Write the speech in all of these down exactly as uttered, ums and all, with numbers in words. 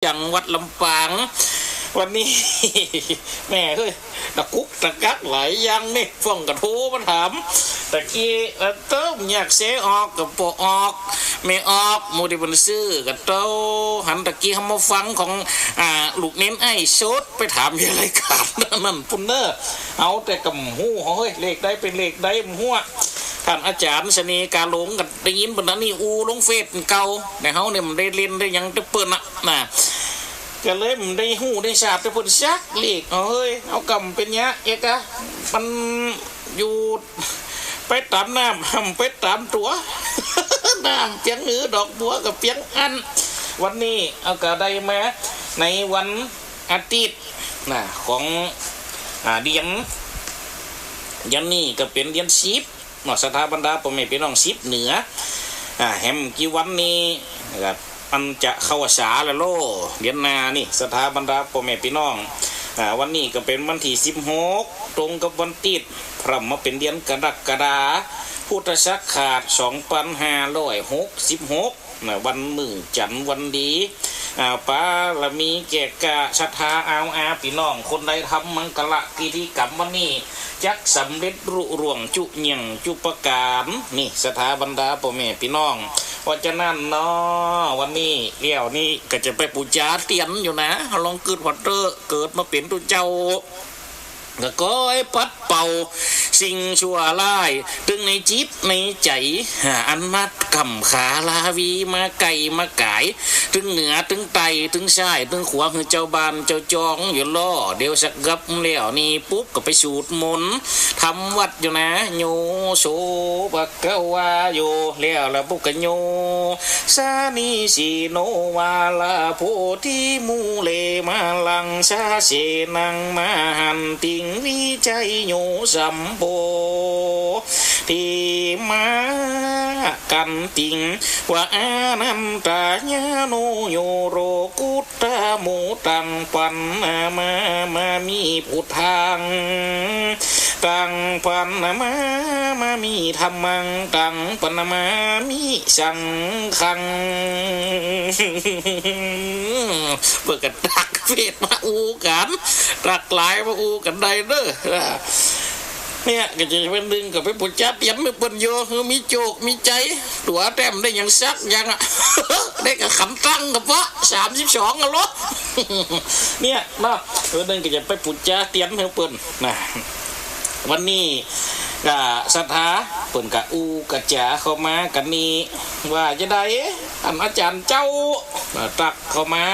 จังหวัดลำปาง วันนี้ แม่เฮ้ย ตะกุกตะกักหลายอย่างนี่ ป้องก็โทรมาถาม ตะกี้ เอ่อ เติมอยากเสออกก็บ่ออก ไม่ออก หมู่ตี้เปิ้นซื้อก็เต้า หันตะกี้เฮามาฟังของ อ่า ลูกเณรไอ้สด ไปถามอยู่รายก๋านนั้นปุ้นเน่อ เอาแต่ก็บ่ฮู้ เฮ้ย เลขใดเป๋นเลขใดบ่ฮู้ ท่านอาจ๋ารย์เสน่ห์กาหลงก็ได้ยินเปิ้นอันนี้ อู้ลงเฟซเก่า แต่เฮาเนี่ยบ่ได้เล่นได้หยังแต่เปิ้นน่ะ น่ะ ก็เลยบ่ได้ฮู้ได้ทราบแต่เปิ้นสักเลข เอาเฮ้ย เอากำเป๋นเนี้ยเอกอะ มันอยู่ไปต๋ามน้ำ บ่ไปต๋ามตั๋ว น้ำเปียงหื้อดอกบัวก็เปียงอั้น วันนี้เอาก็ได้มาในวันอาทิตย์น่ะ ของ อ่า เดือน เดือนนี้ก็เป๋นเดือนสิบ เนาะ ศรัทธาบรรดาป้อแม่ปี้น้อง สิบเหนือ อ่า แหมกี่วันนี้นะครับ อันจะเข้าสาแล้วโล เดือนหน้านี่ ศรัทธาบรรดาป้อแม่ปี้น้อง อ่า วันนี้ก็เป๋นวันตี้สิบหก ตรงกับวันอาทิตย์ พร่ำมาเป๋นเดือนกรกฎา พุทธศักราชสองปันห้าร้อยหกสิบหก นะ วันมื้อจันทร์วันดี อ่า ปารมีแก่กล้า ศรัทธาอาวอาปี้น้อง คนใดทำมังคละกิจกรรมวันนี้ จักสำเร็จลุล่วงจุเหยี่ยงจุประก๋าน นี่ ศรัทธาบรรดาป้อแม่ปี้น้อง เพราะฉะนั้นเนาะ วันนี้แล้วนี่ก็จะไปปู๋จาเตียนอยู่นะ ลองกึ๊ดว่าเต๊อะ เกิดมาเป๋นตุ๊เจ้า ก็ขอให้ปัดเป่าสิ่งชั่วร้าย ตึงในจิตในใจ๋ อ่า อันมาก้ำขาลาวีมาไก๋มาก๋าย ตึงเหนือตึงใต้ตึงซ้ายตึงขวา หื้อเจ้าบ้านเจ้าจองอยู่ล่อ เดี๋ยวสักกับแล้วนี่ปุ๊บก็ไปสูตรมนต์ทำวัตรอยู่นะ โย โส ภะคะวา โย แล้วละปุ๊บก็โย สานิสีโน วาลาโพธิ มูเล มาลัง สาเสนัง มหันติง วิจัยโย สัมโพธิ มากันติง วาอานันตายาโน โย โรกุตตะโม ตังปันนามามามิ พุทธัง ตังปันนามามามิ ธัมมัง ตังปันนามามิ สังฆัง เปิ้นก็ตักเฟซมาอู้กั๋น ตักไลน์มาอู้กั๋นได้เน่อ เนี่ย ก็จะเป๋นหนึ่งก็ไปปู๋จาเตียนหื้อเปิ้นโย หื้อมีโจคมีใจ๋ ตั๋วแต้มได้หยังสักอย่างอะ ได้ก็ขันตังก็ปะ สามสิบสองอะโล เนี่ยเนาะ เป๋นหนึ่งก็จะไปปู๋จาเตียนหื้อเปิ้นนะ วันนี้ก็ศรัทธาเปิ้นก็อู้ก็จ๋าเข้ามากั๋นนี่ ว่าจะใด อันอาจ๋ารย์เจ้า ตักเข้ามา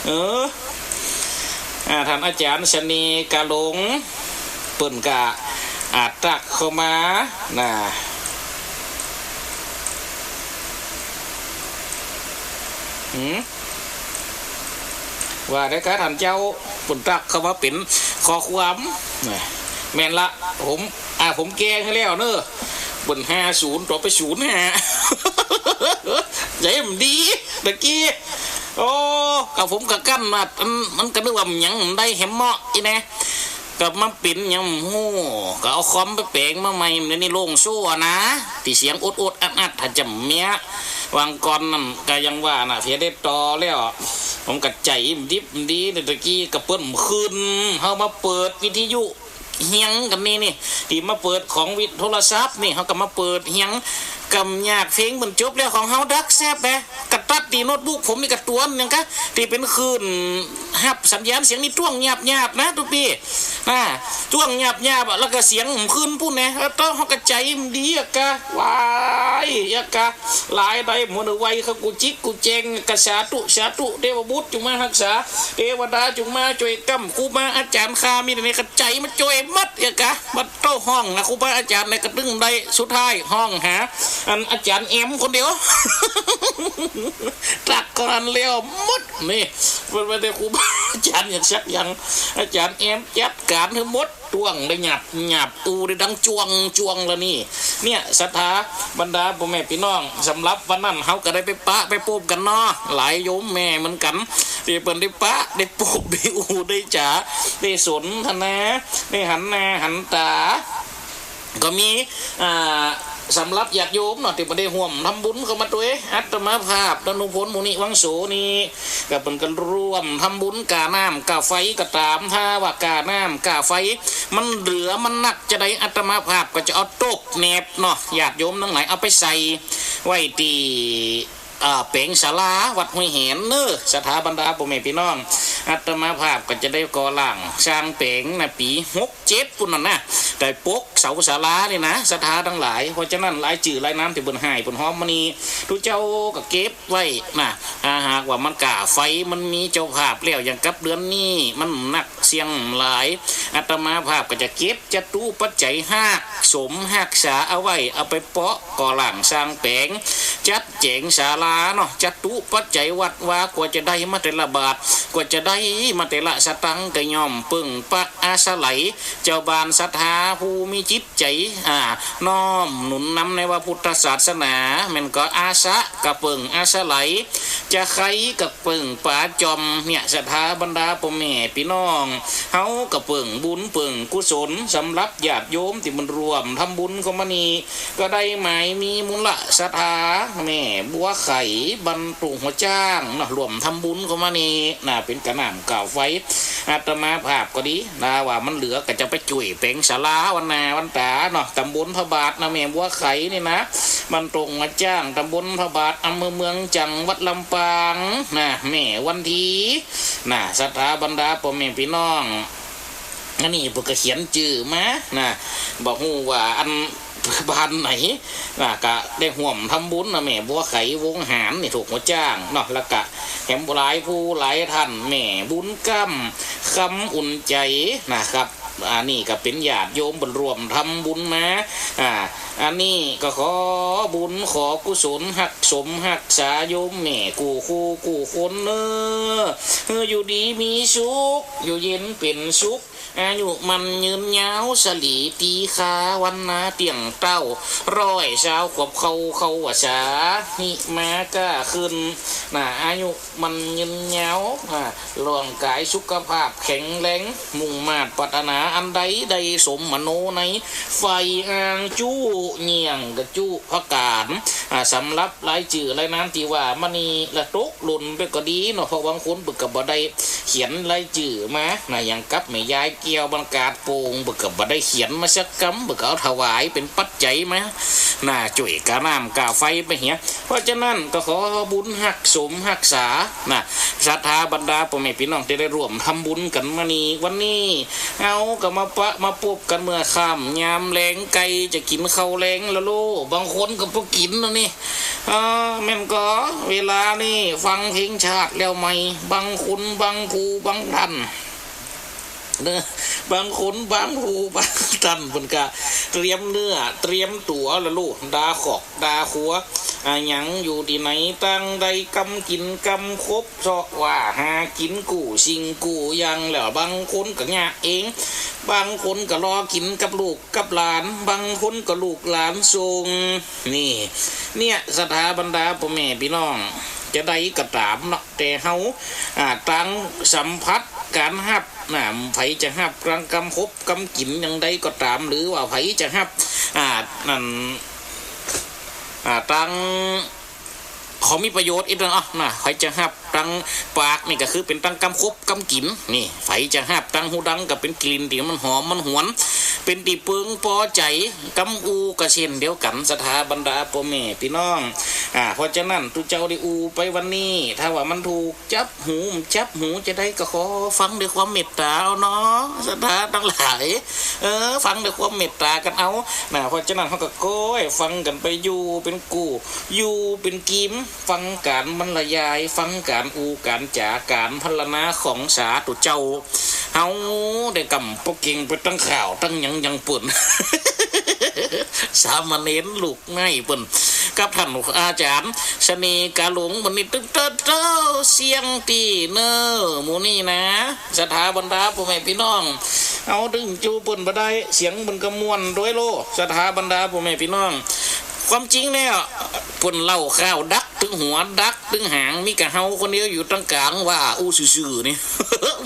เออ อ่า ท่านอาจ๋ารย์เสน่ห์กาหลง เปิ้นก็ อ่า ตักเข้ามา น่ะ หืม ว่าได้กาท่านเจ้า เปิ้นตักเข้ามาเป๋นข้อความ น่ะ แม่นละ ผม อ่า ผมแก้หื้อแล้วเน่อ เปิ้นห้าศูนย์ ต่อไปศูนย์ห้า ใจ๋บ่ดี ตะกี้ โอ้ ก็ผมก็กั้นมา มัน มันก็นึกว่ามันหยังได้แหมเหมาะอี้นะ ก็มาเป๋นหยังบ่ฮู้ ก็เอาคอมไปแป๋งมาใหม่ มันนี่โล่งโซ่อะนะ ตี้เสียงอดๆอัดๆ ถ้าจะเมีย วางก่อนนั่นก็ยังว่าน่ะ เพียงได้ต่อแล้ว ผมก็ใจ๋บ่ดี ตะกี้ก็เปิ้นบ่ขึ้น เฮามาเปิดวิทยุ เฮียงกั๋นนี่ นี่ ตี้มาเปิดของวิทย์โทรศัพท์นี่ เฮาก็มาเปิดเฮียง กำยากเพลงเปิ้นจบแล้ว ของเฮาดักแซบแหม กะตัดตี้โน้ตบุ๊กผมนี่กะตวนหยังกะ ตี้เป๋นคลื่นฮับสัญญาณเสียงนี่ตวงหยาบๆ นะตุ๊ปี้ นะ ตวงหยาบๆ อะ แล้วก็เสียงบ่ขึ้นปู้นแหน่ แล้วต้องเฮาก็ใจ๋บ่ดีอะกะ ว้าย อะกะ หลายใดหมด ไวเข้ากู้จิ๊กกู้แจง กะสาธุ สาธุ เทพบุตรจุ่งมาฮักษา เทวดาจุ่งมาจ้วยก้ำ ครูบาอาจ๋ารย์ข้ามีแต่ในกระใจ๋มาจ้วยหมด อะกะ บัดโต้ฮ้องนะ ครูบาอาจ๋ารย์ในกระตึ้งได้ สุดท้ายฮ้องหา อันอาจ๋ารย์แอมคนเดียว ตักก็หันแล้วหมด นี่ เปิ้นว่าแต่ครูบาอาจ๋ารย์หยังสักอย่าง อาจ๋ารย์แอมจัดก๋านหื้อหมด ตวงได้หยาบหยาบ อู้ได้ดังจวงจวงแล้วนี่ เนี่ย ศรัทธาบรรดาป้อแม่ปี้น้อง สำหรับวันนั้นเฮาก็ได้ไปปะไปปบกั๋นเนาะ หลายโยมแม่เหมือนกั๋น ตี้เปิ้นได้ปะ ได้ปบ ได้อู้ ได้จ๋า ได้สนทนา ได้หันหน้าหันต๋า ก็มี อ่า สำหรับญาติโยมเนาะ ตี้บ่ได้ฮ่วมทำบุญเข้ามาตวย อาตมาภาพ ดานุพล มุนิวังโส นี่ ก็เปิ้นก็ร่วมทำบุญก๋าน้ำก๋าไฟก็ต๋าม ถ้าว่าก๋าน้ำก๋าไฟมันเหลือมันนักจาใด อาตมาภาพก็จะเอาตกแหนบเนาะ ญาติโยมตังหลายเอาไปใส่ไว้ตี้ อ่า แป๋งศาลาวัดห้วยแหนเนาะ ศรัทธาบรรดาป้อแม่ปี้น้อง อาตมาภาพก็จะได้ก่อร่างสร้างแป๋งนะ ปี๋หกเจ็ดปู้นน่ะนะ ได้ปกเสาศาลานี่นะ ศรัทธาตังหลาย เพราะฉะนั้นรายจื้อรายนามตี้เปิ้นฮ้ายเปิ้นฮ้อมมานี่ ตุ๊เจ้าก็เก็บไว้นะ ถ้าหากว่ามันก๋าไฟมันมีเจ้าภาพแล้ว อย่างกับเดือนนี้มันนักเสี้ยงหลาย อาตมาภาพก็จะเก็บ จตุปัจจัยฮากสมฮักษาเอาไว้ เอาไปเปาะก่อร่างสร้างแป๋ง จัดแจ๋งศาลาเนาะ จตุปัจจัยวัดวา กว่าจะได้มาแต่ละบาท กว่าจะได้มาแต่ละสตางค์ ก็ย่อมเปิ้งปะอาศัย เจ้าบ้านศรัทธาผู้มีจิตใจ๋ อ่า น้อมหนุนนำในพระพุทธศาสนา แม่นก็อาสะก็เปิ้งอาศัย จะใค่ก็เปิ้งป๋าจอม เนี่ย ศรัทธาบรรดาป้อแม่ปี้น้อง เฮาก็เปิ้งบุญเปิ้งกุศล สำหรับญาติโยมตี้มันร่วมทำบุญเข้ามานี่ ก็ได้หมายมีมูลศรัทธา แม่บัวไข บ้านโต่งหัวจ๊างเนาะ ร่วมทำบุญเข้ามานี่นะ เป๋นก๋าน้ำก๋าไฟ อาตมาภาพก็ดีนะ ว่ามันเหลือก็จะไปจ้วยแป๋งศาลาวันหน้าวันต๋าเนาะ ตำบลพระบาทนะ แม่บัวไขนี่นะ บ้านโต่งหัวจ๊าง ตำบลพระบาท อำเภอเมือง จังหวัดลำปางนะ แม่วันที นะ ศรัทธาบรรดาป้อแม่ปี้น้อง อันนี้เปิ้นก็เขียนจื้อมานะ บ่ฮู้ว่าอันบ้านไหนนะ ก็ได้ฮ่วมทำบุญนะ แม่บัวไข วงหารนี่ โต่งหัวจ๊างเนาะ แล้วก็แหมหลายผู้หลายท่าน แม่บุญกำ คำอุ่นใจ๋นะครับ อันนี้ก็เป๋นญาติโยมเปิ้นร่วมทำบุญมา อ่า อันนี้ก็ขอบุญขอกุศลฮักสมฮักษาโยมแม่กู้คู่กู้คนเนาะ หื้ออยู่ดีมีสุข อยู่เย็นเป๋นสุข อายุมั่นยืนยาว สะหลีตีคา วรรณาเตี้ยงเต๊า ร้อยซาวขวบเข้า เข้าพรรษา หิมาก้าขึ้น นะ อายุมั่นยืนยาว อ่า ร่างก๋ายสุขภาพแข็งแรง มุ่งมาดปรารถนาอันใดได้สมมโนใน ใฝ่อ้างจู้เยี่ยงก็จู้ประก๋าน อ่า สำหรับรายจื้อรายนามตี้ว่ามานี่ละ ตกหล่นไปก็ดีเนาะ เพราะบางคนเปิ้นก็บ่ได้เขียนรายจื้อมานะ อย่างกับแม่ยายแก้วบ้านกาดโป่ง เปิ้นก็บ่ได้เขียนมาสักกำ เปิ้นก็เอาถวายเป๋นปัจจัยมานะ จ้วยก๋าน้ำก๋าไฟไปเหีย เพราะฉะนั้นก็ขอบุญฮักสมฮักษานะ ศรัทธาบรรดาป้อแม่ปี้น้องตี้ได้ร่วมทำบุญกั๋นมานี่ วันนี้เฮาก็มาปะมาปบกั๋นเมื่อค่ำยามแลง ใก้จะกิ๋นข้าวแลงแล้วโล บางคนก็บ่กิ๋นแล้วนี่ เออ แม่นก็เวลานี่ฟังเพลงชาติแล้วใหม่ บางคนบางผู้บางท่าน เนาะ บางคนบางผู้บางท่านเปิ้นก็เตรียมเนื้อเตรียมตั๋วละโล ดาขอกดาครัว อะหยังอยู่ตี้ไหนตางใด กำกิ๋นกำครบ เซาะว่าหากิ๋นกู้สิ่งกู้อย่างแล้ว บางคนก็ยากเอง บางคนก็รอกิ๋นกับลูกกับหลาน บางคนก็ลูกหลานส่ง นี่ เนี่ย ศรัทธาบรรดาป้อแม่ปี้น้อง จาใดก็ต๋ามเนาะ แต่เฮา อ่า ตังสัมผัสก๋านฮับนะ ใผจะฮับตังกำครบกำกิ๋นอย่างใดก็ต๋าม หรือว่าใผจะฮับ อ่า นั่น อ่า ตังของมีประโยชน์อีกเนาะนะ ใผจะฮับตังปากนี่ก็คือเป๋นตังกำครบกำกิ๋น นี่ ใผจะฮับตังหูดังก็เป๋นกลิ่นตี้มันหอมมันหวน เป๋นตี้เปิงปอใจ๋ กำอู้ก็เช่นเดียวกั๋น ศรัทธาบรรดาป้อแม่ปี้น้อง อ่า เพราะฉะนั้นตุ๊เจ้าได้อู้ไปวันนี้ ถ้าว่ามันถูก จับหู จับหูจาใดก็ขอฟังด้วยความเมตต๋าเอาเนาะ ศรัทธาตังหลาย เออ ฟังด้วยความเมตต๋ากั๋นเอา นะ เพราะฉะนั้นเฮาก็ก้อยฟังกั๋นไป อยู่เป๋นกู้ อยู่เป๋นกี๋ม ฟังก๋านบรรยาย ฟังก๋านอู้ก๋านจ๋า ก๋านพรรณนาของสาธุเจ้า เฮาได้กำปะเก่งไปตังข่าวตังหยังหยังเปิ้น สามเณรลูก ไงเปิ้น กับต้านอาจ๋ารย์เสน่ห์กาหลง บัดนี้ตึกเต๊อะเต๊อะเสียงตี้เน้อ หมู่นี้นะ ศรัทธาบรรดาป้อแม่ปี้น้อง เอาตึงจู้เปิ้นบ่ได้ เสียงเปิ้นก็ม่วนตวยโล ศรัทธาบรรดาป้อแม่ปี้น้อง ความจริงแล้ว เปิ้นเล่าข่าวดักตึงหัวดักตึงหาง มีก้าเฮาคนเดียวอยู่ตังก๋างว่าอู้ซื่อๆ นี่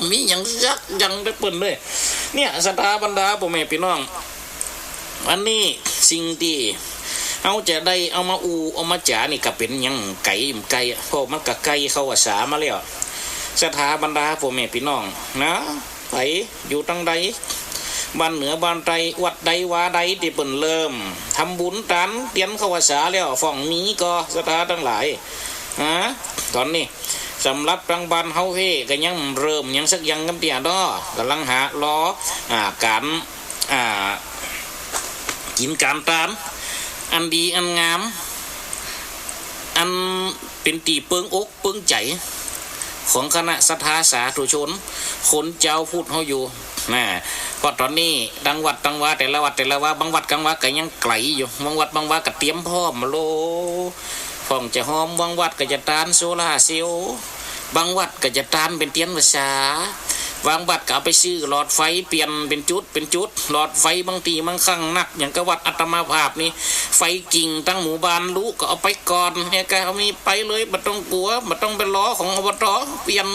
มีหยังสักอย่างเต๊อะเปิ้นเน้อ เนี่ย ศรัทธาบรรดาป้อแม่ปี้น้อง อันนี้สิ่งตี้ เฮาจะได้เอามาอู้เอามาจ๋านี่ก็เป๋นหยังไก๋ บ่ไก๋อะ เพราะมันก็ไก๋เข้าพรรษามาแล้ว ศรัทธาบรรดาป้อแม่ปี้น้องนะ ใผอยู่ตางใด บ้านเหนือบ้านใต้ วัดใดวาใดตี้เปิ้นเริ่มทำบุญตานเตียนเข้าพรรษาแล้ว ฟ้องมีก่อ ศรัทธาตังหลาย ฮะ ต๋อนนี้สำหรับตางบ้านเฮาเฮก็ยังเริ่มหยังสักอย่างกำเตี้ยเนาะ ก่ำลังหารอ อ่า ก๋าน อ่า กิ๋นก๋านตาน อันดีอันงาม อันเป๋นตี้เปิงอกเปิงใจ๋ ของคณะศรัทธาสาธุชน คนจาวพุทธเฮาอยู่นะ เพราะต๋อนนี้ตางวัดตางวา แต่ละวัดแต่ละวา บางวัดกังวาก็ยังไก๋อยู่ บางวัดบางวาก็เตรียมพร้อมมาโล พ่องจะฮอม บางวัดก็จะตานโซลาร์เซลล์ บางวัดก็จะตานเป๋นเตียนพรรษา บางวัดก็เอาไปซื้อหลอดไฟเปลี่ยนเป๋นจุดเป๋นจุด หลอดไฟบางตี้บางครั้งนัก อย่างกับวัดอาตมาภาพนี่ ไฟกิ่งตังหมู่บ้านลุก็เอาไปก่อน เนี่ยก็เอามีไปเลย บ่ต้องกั๋ว บ่ต้องไปรอของ อบต. เปลี่ยน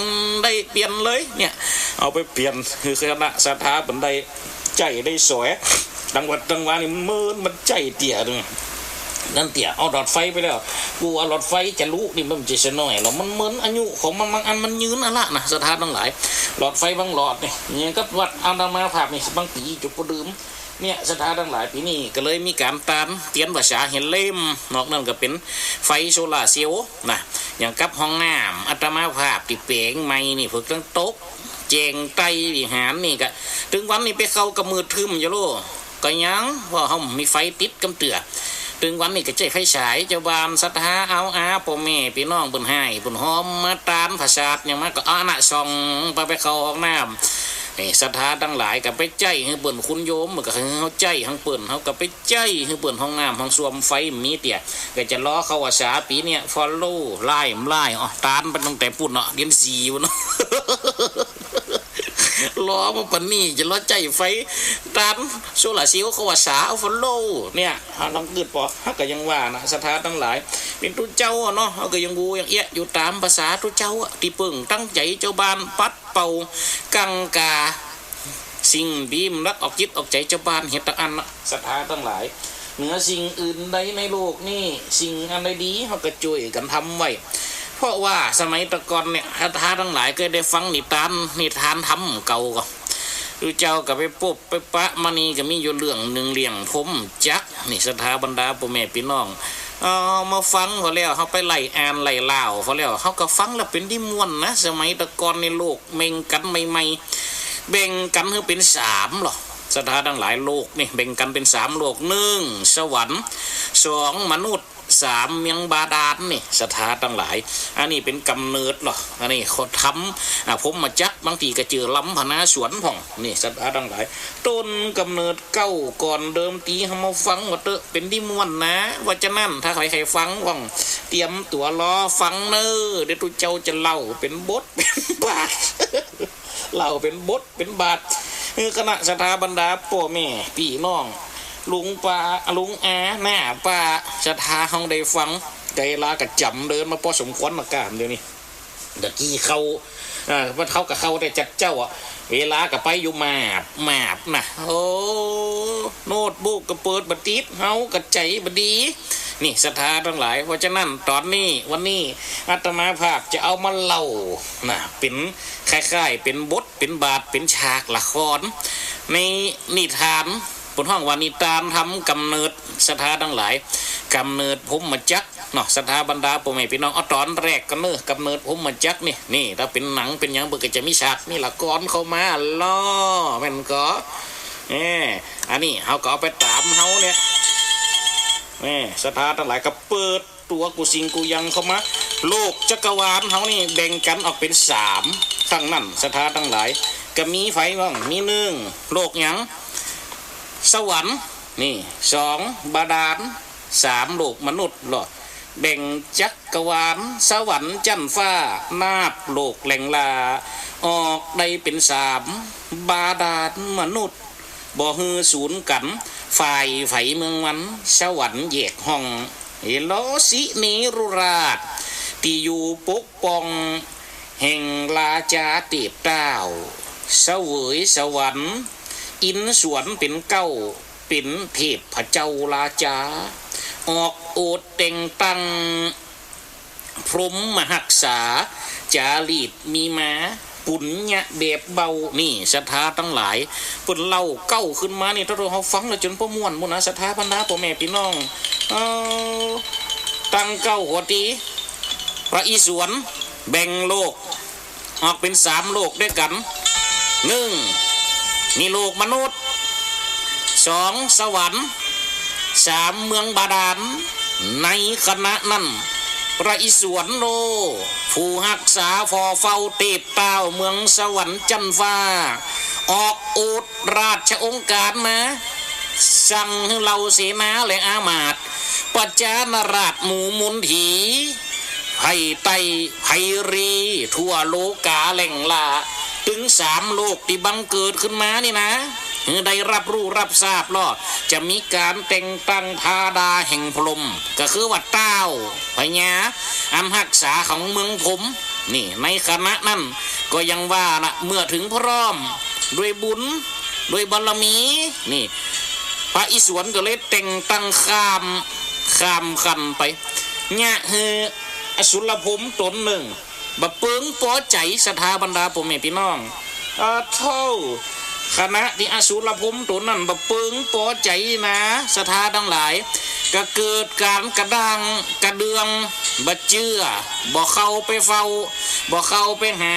ได้เปลี่ยนเลย เนี่ย เอาไปเปลี่ยน คือคณะศรัทธาเปิ้นได้ใจ๊ได้สอย ตางวัดตางวานี่เหมินมันใจ๊เตี้ยเนาะ นั่นเตี้ย เอาหลอดไฟไปแล้ว กั๋วหลอดไฟจะลุนี่มันจะเสียหน้อยลอ มันเหมินอายุของมัน บางอันมันยืนอะละนะ ศรัทธาตังหลาย หลอดไฟบางหลอดนี่ อย่างกับวัดอาตมาภาพนี่ บางปี๋จุดบ่ดื่ม เนี่ย ศรัทธาตังหลาย ปี๋นี้ก็เลยมีก๋านตานเตียนพรรษาเฮาเล่ม นอกนั้นก็เป๋นไฟโซลาร์เซลล์นะ อย่างกับห้องน้ำอาตมาภาพตี้แป๋งใหม่นี่ เผิกตังตก แจ้งไต้วิหารนี่ก็ ตึงวันนี้ไปเข้าก็มืดครึ้มอยู่โล ก็ยัง เพราะเฮามีไฟติดกำเตื้อ ตึงวันนี้ก็ใจ๊ไฟฉาย จาวบ้านศรัทธาเอาอาป้อแม่ปี้น้องเปิ้นฮ้ายเปิ้นฮอมมาตานผาสาทหยังมาก็เอาอันน่ะส่องไป ไปเข้าห้องน้ำ นี่ศรัทธาตังหลายก็ไปใจ๊หื้อเปิ้น คุณโยมก็หื้อเฮาใจ๊หื้อเปิ้น เฮาก็ไปใจ๊หื้อเปิ้น ห้องน้ำห้องส้วมไฟมีเตี้ย ก็จะรอเข้าพรรษาปี๋เนี่ย ฟอลโล่ ไล่บ่ไล่ อ๋อ ตานไปตั้งแต่ปู๊นเนาะ เดือนสี่ปู๊นเนาะ รอมาปานนี้จะรอใจ๊ไฟตานโซลาร์เซลล์เข้าพรรษา ฟอลโล่ เนี่ย เฮาลองกึ๊ดปอ เฮาก็ยังว่านะ ศรัทธาตังหลาย เป๋นตุ๊เจ้าอะเนาะ เฮาก็ยังอู้ยังเอี้ยะอยู่ต๋ามภาษาตุ๊เจ้าอะ ตี้เปิ้งตั้งใจ๋จาวบ้าน ปัดเป่ากังขา สิ่งตี้บ่ลักออกจิตออกใจ๋จาวบ้าน เฮ็ดตางอั้นนะ ศรัทธาตังหลาย เหนือสิ่งอื่นใดในโลกนี้ สิ่งอันใดดี เฮาก็จ้วยกั๋นทำไว้ เพราะว่าสมัยตะก่อนเนี่ย ศรัทธาตังหลายเกยได้ฟังนิตาน นิทานธรรมเก่าก่อ ตุ๊เจ้าก็ไปปบไปปะมานี่ ก็มีอยู่เรื่องนึ่ง เรื่องพรหมจักรนี่ ศรัทธาบรรดาป้อแม่ปี้น้อง เอ่อ มาฟังผ่อแล้ว เฮาไปไล่อ่านไล่เล่าผ่อแล้ว เฮาก็ฟังแล้วเป๋นตี้ม่วนนะ สมัยตะก่อนนี่โลกแบ่งกั๋นใหม่ๆ แบ่งกั๋นหื้อเป๋นสามลอ ศรัทธาตังหลาย โลกนี่แบ่งกั๋นเป๋นสามโลก นึ่ง สวรรค์ สอง มนุษย์ สาม เมืองบาดาลนี่ ศรัทธาตังหลาย อันนี้เป๋นก๋ำเนิดลอ อันนี้เขาทำ อ่า พรหมจักร บางตี้ก็จื้อลำพนาสวนพ่อง นี่ ศรัทธาตังหลาย ต้นก๋ำเนิดเก๊าก่อนเดิมตี้ เฮามาฟังว่าเต๊อะ เป๋นตี้ม่วนนะ ว่าจะนั้น ถ้าใผใค่ฟังพ่อง เตรียมตั๋วรอฟังเน่อ เดี๋ยวตุ๊เจ้าจะเล่าเป๋นบทเป๋นบาท เล่าเป๋นบทเป๋นบาท หื้อคณะศรัทธาบรรดาป้อแม่ปี้น้อง ลุงป้า ลุงอา น้าป้า ศรัทธาเฮาได้ฟัง ใจ๊เวลาก็จ๋ำเดินมาปอสมควรนะก้า เดี๋ยวนี้ ตะกี้เข้า เอ่อ มันเข้าก็เข้าแต่จัดเจ๊าอะ เวลาก็ไปอยู่มาบ มาบนะ โอ้ โน้ตบุ๊กก็เปิดบ่ติด เฮาก็ใจ๋บ่ดี นี่ศรัทธาตังหลาย เพราะฉะนั้นต๋อนนี้ วันนี้อาตมาภาพจะเอามาเล่านะ เป๋นคล้ายๆ เป๋นบท เป๋นบาท เป๋นฉากละคร ในนิทาน เปิ้นฮ้องว่านิทานธรรมก๋ำเนิด ศรัทธาตังหลาย ก๋ำเนิดพรหมจักรเนาะ ศรัทธาบรรดาป้อแม่ปี้น้อง เอาต๋อนแรกก่อนเน่อ ก๋ำเนิดพรหมจักรนี่ นี่ ถ้าเป๋นหนังเป๋นหยัง เปิ้นก็จะมีฉาก มีละครเข้ามาลอ แม่นก่อ เอ้ อันนี้เฮาก็เอาไปต๋ามเฮาเนี่ย เอ้ ศรัทธาตังหลายก็เปิดตั๋วกู้สิ่งกู้อย่างเข้ามา โลกจักรวาลเฮานี่แบ่งกั๋นออกเป๋นสาม ตังนั้น ศรัทธาตังหลาย ก็มีใผบ้าง มีนึ่ง โลกหยัง สวรรค์ นี่ สอง บาดาล สาม โลกมนุษย์ลอ แบ่งจักรวาล สวรรค์จั๊นฟ้า นาบโลกแหล่งหล้า ออกได้เป๋นสาม บาดาล มนุษย์ บ่หื้อสูนกั๋น ฝ่ายใผเมืองมัน สวรรค์แยกห้อง เฮโลสิเนรุราช ตี้อยู่ปกป้อง แห่งราจาเตพเต้า เสวยสวรรค์ อินสวรรค์เป๋นเก๊า เป๋นเทพเจ้าราจา ออกโอษฐ์แต่งตั้งพรหมมาฮักษา จ๋ารีตมีมา ปุญญะแบบเบา นี่ศรัทธาตังหลาย เปิ้นเล่าเก๊าขึ้นมานี่ ถ้าเฮาฟังแล้วจ๋นบ่ม่วนปู้นนะ ศรัทธาบรรดาป้อแม่ปี้น้อง เออ ตั้งเก๊าหัวตี้ พระอิศวรแบ่งโลก ออกเป๋นสามโลกตวยกั๋น นึ่ง มีโลกมนุษย์ สอง สวรรค์ สาม เมืองบาดาล ในขณะนั้น พระอิศวรโล ผู้ฮักษาผ่อเฝ้าเตพเต้าเมืองสวรรค์จั๊นฟ้า ออกโอษฐราชองค์ก๋านมา สั่งหื้อเหล่าเสนาและอามาตย์ ประจานาราษฎร์หมู่มนถี ไพร่ใต้ไพรีทั่วโลกาแหล่งหล้า ตึงสามโลกตี้บังเกิดขึ้นมานี่นะ หื้อได้ฮับฮู้ฮับทราบลอ จะมีก๋านแต่งตั้งธาดาแห่งพรหม ก็คือว่าเต้าพญาอันฮักษาของเมืองพรหม นี่ ในขณะนั้นก็ยังว่าละ เมื่อเถิงพร้อม ด้วยบุญ ด้วยบารมี นี่ พระอิศวรก็เลยแต่งตั้งข้าม ข้ามขั้นไป เยียะหื้ออสุรพรหมต๋นนึ่ง บ่เปิงปอใจ๋ ศรัทธาบรรดาป้อแม่ปี้น้อง อาเต้า ขณะตี้อสุรพรหมต๋นนั้นบ่เปิงปอใจ๋นะ ศรัทธาตังหลาย ก็เกิดก๋านกระด้างกระเดื่อง บ่เจื้อ บ่เข้าไปเฝ้า บ่เข้าไปหา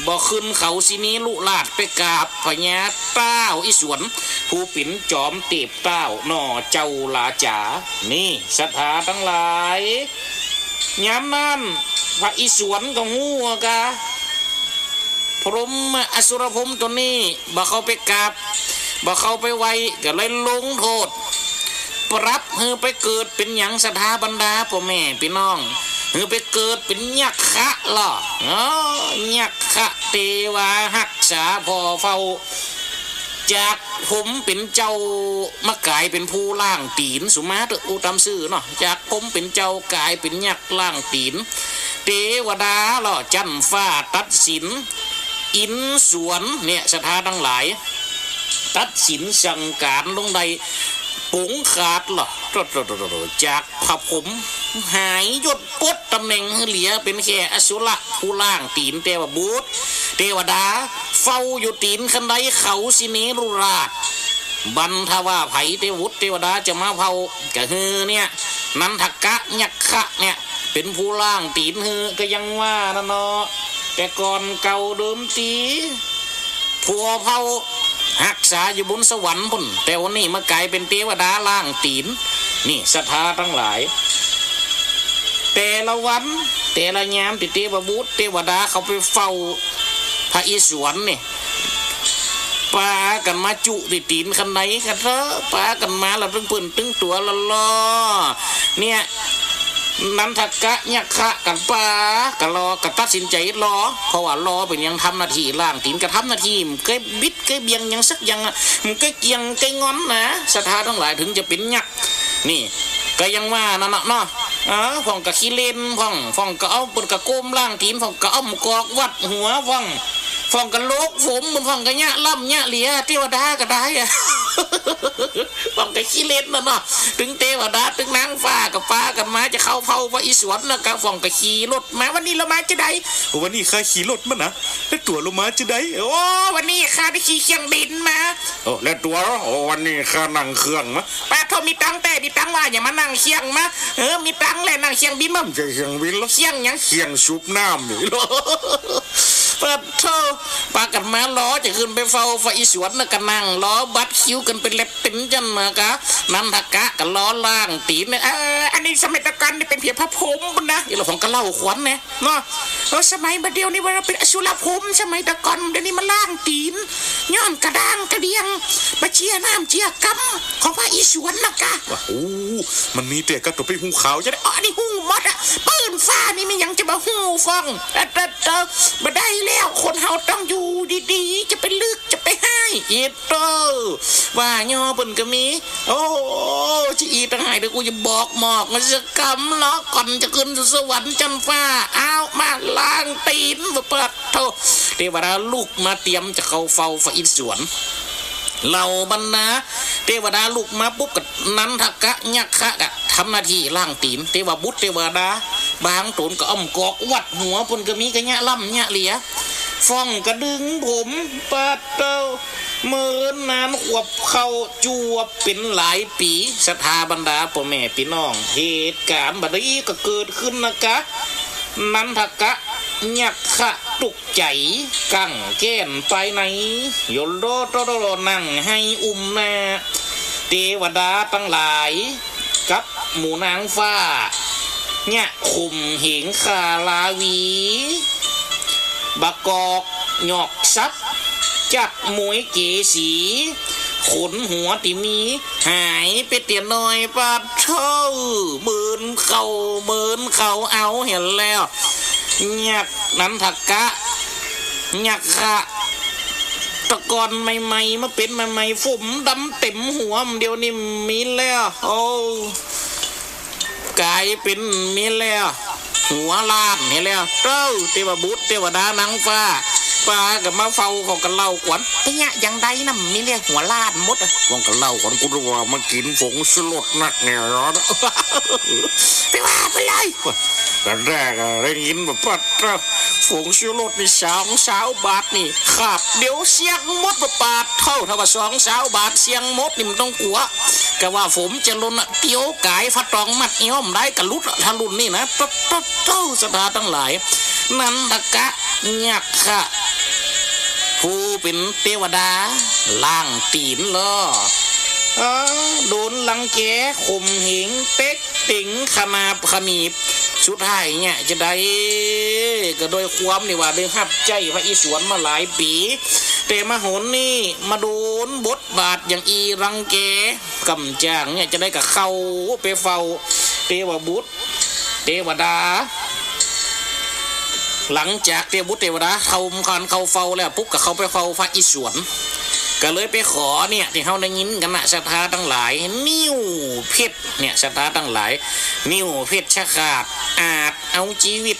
บ่ขึ้นเขาสิเนรุราชไปกราบพญาเต้าอิศวร ผู้เป๋นจอมเตพเต้าหน่อเจ้าราจ๋า นี่ศรัทธาตังหลาย ยามนั้นพระอิศวรก็ฮู้กา พรหม อสุรพรหมต๋นนี้ บ่เข้าไปกราบ บ่เข้าไปไหว้ ก็เลยลงโต้ษ ปรับหื้อไปเกิดเป๋นหยัง ศรัทธาบรรดาป้อแม่ปี้น้อง หื้อไปเกิดเป๋นยักขะลอ เออ ยักขะเตวาฮักษาผ่อเฝ้า จากพรหมเป๋นเจ้ามาก๋ายเป๋นผู้ล้างตี๋น สุมาเต๊อะ อู้ต๋ามซื่อเนาะ จากพรหมเป๋นเจ้าก๋ายเป๋นยักษ์ล้างตี๋น เตวดาลอจั๊นฟ้าตัดสิน อินสวรรค์เนี่ย ศรัทธาตังหลาย ตัดสินสั่งก๋านลงได้ ป๋งขาดลอ จากพระพรหมหายยศ ปลดต๋ำแหน่งหื้อเหลือเป๋นแค่อสุรผู้ล้างตี๋น เตวบุตร เตวดา เฝ้าอยู่ตี๋นคันไดเขาสิเนรุราช บันทว่าใผเตวบุตรเตวดาจะมาเฝ้า ก็หื้อเนี่ย นันทกะยักขะเนี่ย เป๋นผู้ล้างตี๋นหื้อ ก็ยังว่านั่นเนาะ แต่ก่อนเก่าเดิมที ผัวเผ่าฮักษาอยู่บนสวรรค์ปู้น แต่วันนี้มาก๋ายเป๋นเตวดาล้างตี๋น นี่ศรัทธาตังหลาย แต่ละวัน แต่ละยามตี้เตวบุตรเตวดาเข้าไปเฝ้าพระอิศวรนี่ ปากั๋นมาจุตี้ตี๋นคันไดกาเต๊อะ ปากั๋นมาละตึงปื้นตึงตั๋วละลอ เนี่ย นันทกะยักขะกั๋นปากั๋นลอ ก็ตัดสินใจ๋ลอ เพราะว่ารอเป๋นหยัง ทำหน้าตี้ล้างตี๋น ก็ทำหน้าตี้ บ่เกยบิดเกยเบี่ยงหยังสักอย่างอะ บ่เกยเกี่ยงเกยงอนนะ ศรัทธาตังหลาย เถิงจะเป๋นยักษ์ นี่ ก็ยังว่านั่นเนาะ เออ พ่องก็ขี้เล่น พ่อง พ่องก็เอา เปิ้นก็ก้มล้างตี๋น พ่องก็เอาหมากอกวัดหัว พ่อง พ่องก็โลกผม พ่องก็เยียะล้ำเยียะเหลีย เตวดาก็ได้อะ พ่องก็ขี้เล่นนั่นเนาะ ตึงเตวดา ตึงนางฟ้าก็ปากั๋นมาจะเข้าเฝ้าพระอิศวรนะ ก็พ่องก็ขี่รถมา วันนี้ลาวมาจาใด วันนี้ข้าขี่รถมานะ แล้วตั๋วลาวมาจาใด โอ้ วันนี้ข้าได้ขี่เครื่องบินมา โอ้ แล้วตั๋ว โอ้ วันนี้ข้านั่งเครื่องมา ปาโธ่ มีตังค์แต๊ มีตังค์ว่าหยังมานั่งเครื่องมา เออ มีตังค์แหละนั่งเครื่องบินมา บ่ใจ้เครื่องบินหรอก เครื่องหยัง เครื่องสูบน้ำนี่ ปาโธ่ ปากั๋นมารอจะขึ้นไปเฝ้าพระอิศวรนะก็นั่งรอบัตรคิวกั๋นเป๋นแล็บเป๋นจั้นนะกา นันทกะก็รอล้างตี๋นเนี่ย เออ อันนี้สมัยตะก่อนนี่เป๋นเปียงพระพรหมปู้นนะ อีหล่อพ่องก็เล่าขวัญเนี่ย เนาะ เออ สมัยบ่าเดี่ยวนี้ว่าเป๋นอสุรพรหม สมัยตะก่อน เดี๋ยวนี้มาล้างตี๋น ย้อนกระด้างกระเดื่อง บ่เจื้อน้ำเจื้อกำของพระอิศวรนะกา ว่า โอ้ มันมีแต๊กาตั๋วไปฮู้ข่าวจาใด อ๋อ อันนี้ฮู้หมดอะ ปื้นฟ้านี่มีหยังจะบ่ฮู้พ่อง เออ เออ เออ บ่ได้แล้ว คนเฮาต้องอยู่ดีๆ จะไปลึก จะไปฮ้าย อิโต้ ว่าย่อเปิ้นก็มี โอ้ จะอี้ตังหาย เดี๋ยวกูจะบอกหมอกมันสักกำเนาะ ก่อนจะขึ้นสู่สวรรค์จั๊นฟ้า อ้าว มาล้างตี๋น ปาโธ่ เตวดาลุกมาเตรียมจะเข้าเฝ้าพระอิศวร เหล่าบรรดาเตวดาลุกมาปุ๊บก็นันทกะยักขะก็ถ ทำหน้าตี้ล้างตี๋น เตวบุตรเตวดา บางต๋นก็อ้อมกอกวัดหัว เปิ้นก็มีกะเยียะล้ำเยียะเหลือ ฟ้องกะดึงผม ปาดเต้า เมินนานขวบเข้าจวบเป๋นหลายปี๋ ศรัทธาบรรดาป้อแม่ปี้น้อง เหตุก๋ารณ์บ่าดนี้ก็เกิดขึ้นนะกะ นันทกะ ยักขะ ตุ๊กใจ๋ กั๋งแก้นไปใน โยโลโตโตโล นั่งไห้อุ้มหน้า เตวดาตังหลาย กับหมู่นางฟ้า เยียะข่มเหงข้าราวี บ่ากอกหยอกสับ จักมวยเกสี ขนหัวตี้มี หายไปเตี้ยน้อย ปาดเต้า เมินเข้า เมินเข้า เอาหั้นแล้ว ยักษ์นันทกะ ยักขะ ตะก่อนใหม่ๆ มาเป๋นใหม่ๆ ผมดำเต็มหัว เดี๋ยวนี้มีแล้ว โอ้ ก๋ายเป๋นมีแล้ว หัวล้านหั้นแล้ว เต้า เตวบุตรเตวดานางฟ้า ปากั๋นมาเฝ้าเขากั๋นเล่าขวัญ เยียะอย่างใดนะ มีเรื่องหัวล้านหมดอะ ว่ากั๋นเล่าขวัญ กูนึกว่ามากิ๋นผงชูรสนักแน่นอน ไปว่าไปเลย ต๋อนแรกอะได้ยินแบบว่า ผงชูรสนี่สองสาวบาทนี่ ครับ เดี๋ยวเสี้ยงหมด ปาดเต้า ถ้าว่าสองสาวบาทเสี้ยงหมดนี่มันต้องกั๋ว กะว่าผมจะหล่นอะ เตียวก๋าย ผ้าตองมัดเอวบ่ได้ กะหลุดอะ ถ้ารุ่นนี้นะ เต้า เต้า เต้า ศรัทธาตังหลาย นันทกะ ยักขะ ผู้เป๋นเตวดา ล้างตี๋นลอ เออ โดนรังแก ข่มเหง เต๊กเต็ง ขนาบขมีบ สุดท้ายเยียะจะใด ก็โดยความตี้ว่าได้ฮับใจ๊พระอิศวรมาหลายปี๋ แต่มาหนนี้มาโดนบทบาทอย่างอี้รังแก ก่ำจ้างเยียะจะใดก็เข้าไปเฝ้าเตวบุตร เตวดา หลังจากเตวบุตรเตวดาเข้า เข้าเฝ้าแล้วปุ๊บ ก็เข้าไปเฝ้าพระอิศวร ก็เลยไปขอเนี่ย ตี้เฮาได้ยินกั๋นนะ ศรัทธาตังหลาย นิ้วเพชรเนี่ย ศรัทธาตังหลาย นิ้วเพชฌฆาต อาจเอาจีวิต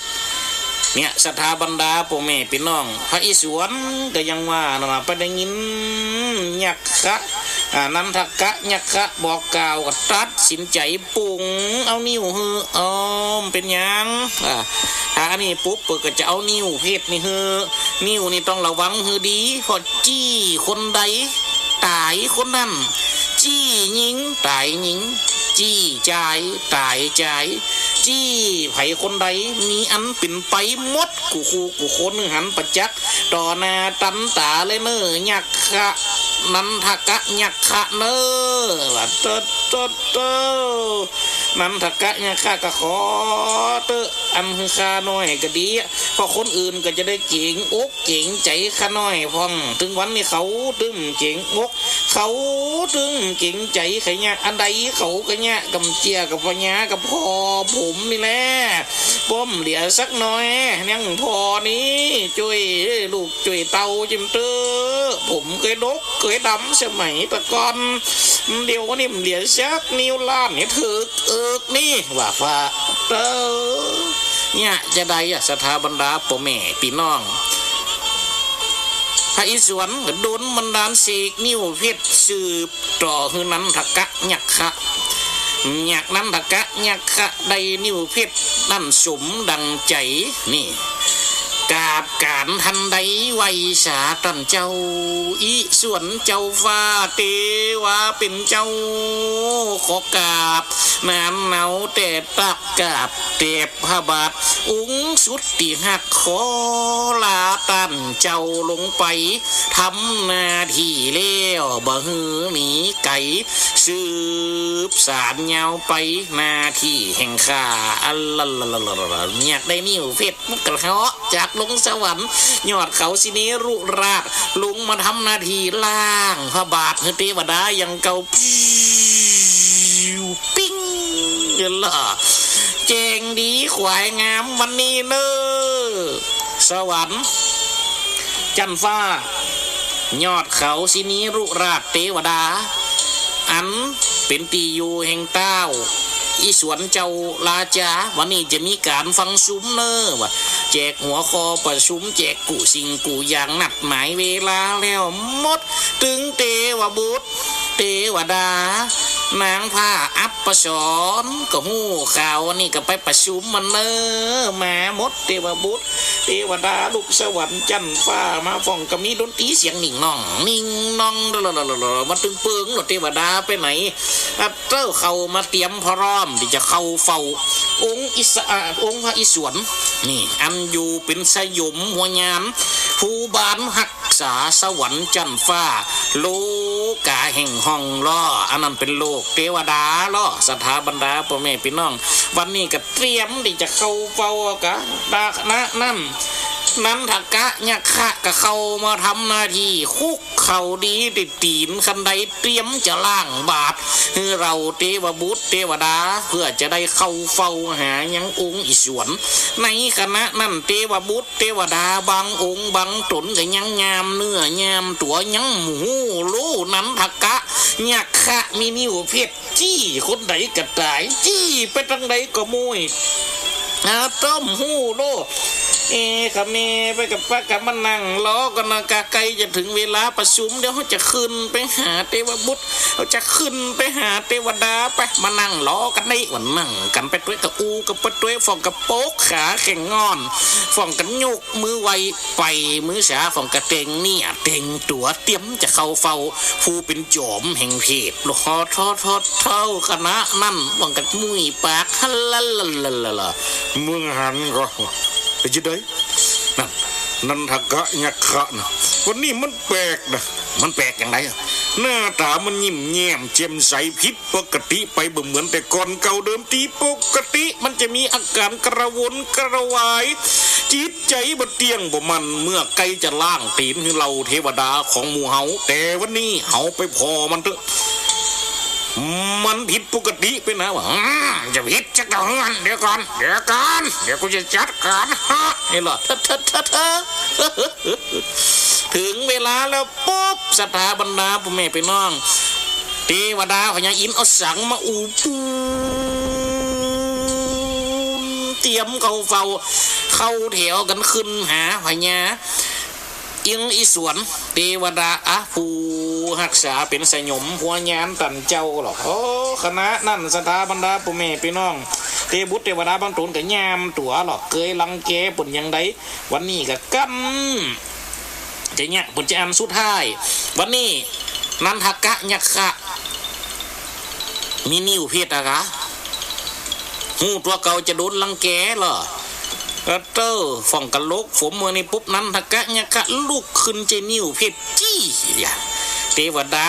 เนี่ย ศรัทธาบรรดาป้อแม่ปี้น้อง พระอิศวรก็ยังว่านะ ไปได้ยินยักขะ อ่า นันทกะยักขะบอกกล่าว ก็ตัดสินใจ๋ปงเอานิ้วหื้อ อ้อ บ่เป๋นหยัง อ่า ถ้าอันนี้ปุ๊บ เปิ้นก็จะเอานิ้วเพชรนี่หื้อ นิ้วนี่ต้องระวังหื้อดี เพราะจี้คนใด ต๋ายคนนั้น จี้ญิง ต๋ายญิง จี้จาย ต๋ายจาย จี้ใผคนใด มีอันเป๋นไปหมด กู้คู่กู้คน หันประจักษ์ต่อหน้าตันต๋าเลยเน่อ ยักขะ นันทกะยักขะเน่อ ว่าเต๊อะเต๊อะเต๊อะ นันทกะยักขะก็ขอเต๊อะ อันหื้อข้าน้อยก็ดีอะ เพราะคนอื่นก็จะได้เกรงอกเกรงใจ๋ข้าน้อยพ่อง ตึงวันนี้เขาตึงเกรงอก เขาตึงเกรงใจ๋ ใค่เยียะอันใดเขาก็เยียะ ก่ำเจียกับพญากับพ่อผมนี่แหละ บ่เหลือสักน้อย ยังพ่อนี้จ้วยลูกจ้วยเต้าจิมเต๊อะ ผมเกยดกเกยดำสมัยตะก่อน เดี๋ยวนี้บ่เหลือสักนิ้วล้าน หื้อเถิกเอิกนี่ ว่าปาดเต๊า เยียะจะใดอะ ศรัทธาบรรดาป้อแม่ปี้น้อง พระอิศวรก็ดลบันดาลเสกนิ้วเพชรสืบต่อหื้อนันทกะยักขะ ยักษ์นันทกะยักขะได้นิ้วเพชรนั้นสมดังใจ๋ นี่ กราบก๋านทันใดไหว้สาต้านเจ้า อิศวรเจ้าฟ้าเตวาเป๋นเจ้า ขอกราบหนานเหนาแต่ตัก กราบแตะพระบาทองค์สุดตี้ฮัก ขอลาต้านเจ้าลงไปทำหน้าตี้แล้ว บ่หื้อหนีไก๋ สืบสานยาวไปหน้าตี้แห่งข้า อัลลาลาลาลาลา เยียะได้นิ้วเพชร มันก็เหาะจากลงสวรรค์ ยอดเขาสิเนรุราช ลงมาทำหน้าตี้ล้างพระบาทหื้อเตวดาอย่างเก่า ปิ้ว ปิ้ง เห็นละ แจ้งดีขวายงามวันนี้เน่อ สวรรค์ จั๊นฟ้า ยอดเขาสิเนรุราชเตวดา อันเป๋นตี้อยู่แห่งต้าว อิศวรเจ้าราชา วันนี้จะมีก๋านฟังสุมเน่อ ว่า แจกหัวข้อประสุม แจกกู้สิ่งกู้อย่าง นัดหมายเวลาแล้วหมด ตึงเตวบุตร เตวดา นางผ้าอัปสรก็ฮู้ข่าว วันนี้ก็ไปประชุมมันเน่อ มาหมดเตวบุตร เตวดาลูกสวรรค์จั๊นฟ้ามา พ่องก็มีดนตรีเสียงนิ่งน่อง นิ่งน่อง มาตึงเปิงเนาะ เตวดาไปไหน อันเต้าเข้ามาเตรียมพร้อมตี้จะเข้าเฝ้า องค์อิสะ อ่า องค์พระอิศวร นี่ อันอยู่เป๋นสยมหัวยาน ภูบาลฮักษาสวรรค์จั๊นฟ้า โลก๋าแห่งห้องล่อ อันนั้นเป๋นโลกเตวดาล่อ ศรัทธาบรรดาป้อแม่ปี้น้อง วันนี้ก็เตรียมตี้จะเข้าเฝ้ากั๋น ณ นั้น นันทกะยักขะก็เข้ามาทำหน้าตี้ คุกเข่าดีตี้ตี๋นคันได เตรียมจะล้างบาตรหื้อเหล่าเตวบุตรเตวดา เปื้อจะได้เข้าเฝ้าหายังองค์อิศวร ในขณะนั้นเตวบุตรเตวดาบางองค์บางต๋นก็ยังยามเนื้อยามตั๋ว ยังบ่ฮู้ลู่นันทกะยักขะมีนิ้วเพชร จี้คนใดก็ต๋าย จี้ไปตางใดก็ม้วย อา ต้มฮู้โล เอ ขะแม่ไปกับป้ากับมานั่งรอก่อนนะกะ ใก้จะเถิงเวลาประชุม เดี๋ยวเฮาจะขึ้นไปหาเตวบุตร เฮาจะขึ้นไปหาเตวดา ไป มานั่งรอกั๋นนี่ ว่านั่งกั๋นไปตวยก็อู้กั๋นไปตวย พ่องก็ปกขาแข้งอ่อน พ่องก็ยก มือไหว้ไปมือสา พ่องก็แต่งเนื้อแต่งตั๋ว เตรียมจะเข้าเฝ้า ผู้เป๋นจอมแห่งเทพ โอ้โห โธ่ โธ่ โธ่ ขณะนั้น พ่องก็มุยปาก ฮัลลาลาลาลาลา มึงหันก่อ เป๋นจะใด นั่น นันทกะยักขะนะ วันนี้มันแปลกนะ มันแปลกอย่างใดอะ หน้าต๋ามันยิ้มแย้มแจ่มใสผิด ปกติไปบ่เหมือนแต่ก่อนเก่าเดิม ตี้ปกติมันจะมีอาก๋านกระวนกระวาย จิตใจ๋บ่เตี้ยงบ่มั่น เมื่อใก้จะล้างตี๋นหื้อเหล่าเตวดาของหมู่เฮา แต่วันนี้เฮาไปผ่อมันเต๊อะ มันผิดปกติไปนะวะ อืม จะผิดจักเตื้อ เดี๋ยวก่อน เดี๋ยวก่อน เดี๋ยวกูจะจัดก๋าน ฮะ นี่ล่ะ เถอะ เถอะ เถอะ เถอะ เถิงเวลาแล้ว ปุ๊บ ศรัทธาบรรดาป้อแม่ปี้น้อง เตวดาพญาอินทร์เอาสังมาอู้ปูน เตรียมเข้าเฝ้า เข้าแถวกั๋นขึ้นหาพญาอินทร์อิศวร เตวดา อะ ผู้ฮักษาเป๋นสยมหัวยานตันเจ้าหรอก โอ้ ขณะนั้นศรัทธาบรรดาป้อแม่ปี้น้อง เตบุตรเตวดาบางต๋นก็ยามตั๋วหรอก เกยรังแกเปิ้นอย่างใด วันนี้ก็กำ จะเยียะ เปิ้นจะอันสุดท้าย วันนี้ นันทกะยักขะ มีนิ้วเพชรอะกะ ฮู้ตั๋วเก่าจะโดนรังแกเหรอ เออ เต้อ พ่องก็หลบฝมเมื่อนี้ปุ๊บ นันทกะยักขะลุกขึ้นใจ๊นิ้วเพชร จี้ เตวดา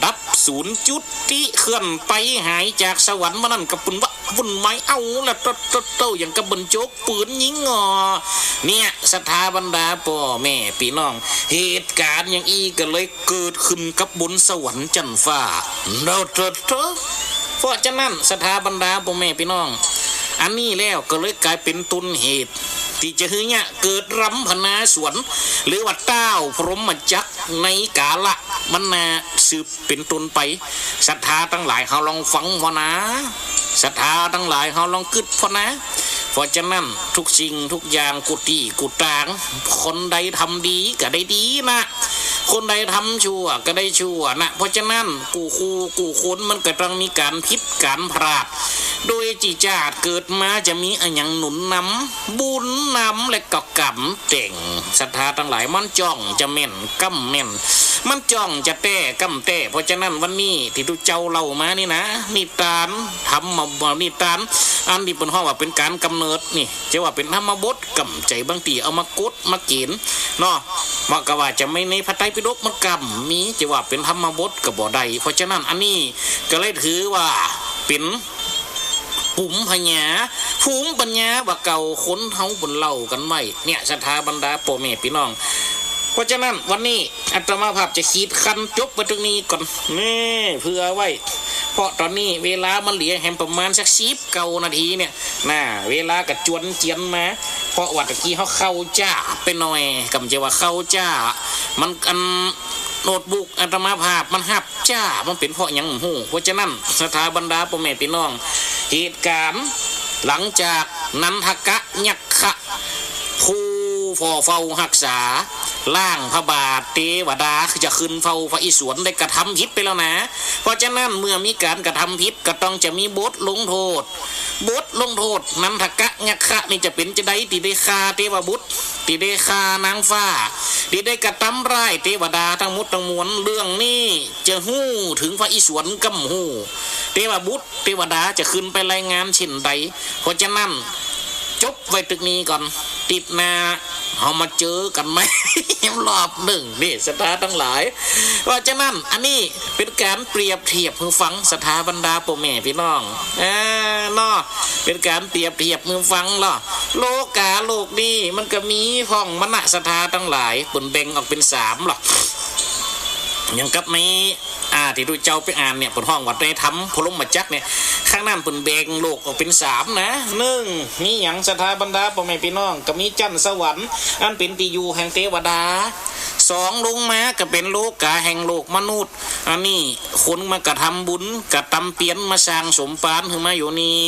ดับสูญจุติ เคลื่อนไปหายจากสวรรค์มา นั่นก็เปิ้นว่า วุ่นวาย เอาละ โต้ โต้ โต้ อย่างกับเปิ้นโจ๊กปืนยิงอ่อ เนี่ย ศรัทธาบรรดาป้อแม่ปี้น้อง เหตุก๋ารณ์อย่างอี้ก็เลยเกิดขึ้นกับบนสวรรค์จั๊นฟ้า โต้ โต้ โต้ เพราะฉะนั้น ศรัทธาบรรดาป้อแม่ปี้น้อง อันนี้แล้วก็เลยก๋ายเป๋นต้นเหตุ ตี้จะหื้อเยียะเกิดรำพนาสวรรค์ หรือว่าต้าวพรหมจักร ในกาละมันนาสืบเป๋นต้นไป ศรัทธาตังหลายเฮาลองฟังผ่อนา ศรัทธาตังหลายเฮาลองกึ๊ดผ่อนา เพราะฉะนั้นทุกสิ่งทุกอย่างกู้ตี้กู้ตาง คนใดทำดีก็ได้ดีนะ คนใดทำชั่วก็ได้ชั่วนะ เพราะฉะนั้นกู้คู่กู้คนมันก็ต้องมีก๋านผิดก๋านพลาด โดยตี้จาติเกิดมาจะมีอะหยังหนุนนำ บุญนำและก็กรรมแต่ง ศรัทธาตังหลาย มันจ้องจะแม่นก้ำแม่น มันจ้องจะแต๊ก้ำแต๊ เพราะฉะนั้นวันนี้ตี้ตุ๊เจ้าเล่ามานี่นะ นิทานธรรมะ นิทาน อันตี้เปิ้นฮ้องว่าเป๋นก๋านกำเนิดนี่ จะว่าเป๋นธรรมบทก็บ่ใจ้ บางตี้เอามาก๊ดมาเก๋ณฑ์เนาะ มันก็ว่าจะมีในพระไตรปิฎกมันก็บ่มี จะว่าเป๋นธรรมบทก็บ่ได้ เพราะฉะนั้นอันนี้ก็เลยถือว่าเป๋น ภูมิปัญญา ภูมิปัญญาบ่าเก่าคนเฮาเปิ้นเล่ากั๋นไว้ เนี่ย ศรัทธาบรรดาป้อแม่ปี้น้อง เพราะฉะนั้นวันนี้อาตมาภาพจะขีดขั้นจบไว้เต้านี้ก่อน นี่ เผื่อไว้ เพราะต๋อนนี้เวลามันเหลือแหมประมาณสักสิบเก้านาทีเนี่ย น่า เวลาก็จวนเจียนมา เพราะว่าตะกี้เฮาเข้าจ๊าไปหน่อย ก็บ่ใจ้ว่าเข้าจ๊า มันอัน โน้ตบุ๊กอาตมาภาพมันฮับจ๊า มันเป๋นเพราะหยังบ่ฮู้ เพราะฉะนั้นศรัทธาบรรดาป้อแม่ปี้น้อง เหตุก๋ารณ์หลังจากนันทกะยักขะ ผู้ผ่อเฝ้าฮักษา ล้างพระบาท เตวดาจะขึ้นเฝ้าพระอิศวรได้กระทำผิดไปแล้วนะ เพราะฉะนั้นเมื่อมีก๋านกระทำผิดก็ต้องจะมีบทลงโทษ บทลงโทษ นันทกะยักขะนี่จะเป๋นจาใด ตี้ได้ฆ่าเตวบุตร ตี้ได้ฆ่านางฟ้า ตี้ได้กระตำร้ายเตวดาตังหมดตังมวล เรื่องนี้จะฮู้เถิงพระอิศวรก้ำฮู้ เตวบุตร เตวดาจะขึ้นไปรายงานเจ้นใด เพราะฉะนั้น จบไว้เต้านี้ก่อน ติ๊ดหน้าเฮามาเจอกั๋นใหม่ รอบนึ่ง นี่ศรัทธาตังหลาย เพราะฉะนั้นอันนี้เป๋นก๋านเปรียบเทียบหื้อฟัง ศรัทธาบรรดาป้อแม่ปี้น้อง เออ เนาะ เป๋นก๋านเปรียบเทียบหื้อฟังเนาะ โลก๋าโลกนี้มันก็มีพ่องมันนะ ศรัทธาตังหลาย เปิ้นแบ่งออกเป๋นสามเนาะ อย่างกับใน อ่า ตี้ตุ๊เจ้าไปอ่านเนี่ย เปิ้นฮ้องว่าในธรรมพรหมจักรเนี่ย ข้างนั้นเปิ้นแบ่งโลกออกเป๋นสามนะ นึ่ง มีหยังศรัทธาบรรดาป้อแม่ปี้น้อง ก็มีจั๊นสวรรค์ อันเป๋นตี้อยู่แห่งเตวดา สอง ลงมาก็เป๋นโลก๋าแห่งโลกมนุษย์ อันนี้คนมากระทำบุญ กระตำเปียรมาสร้างสมปานหื้อมาอยู่นี่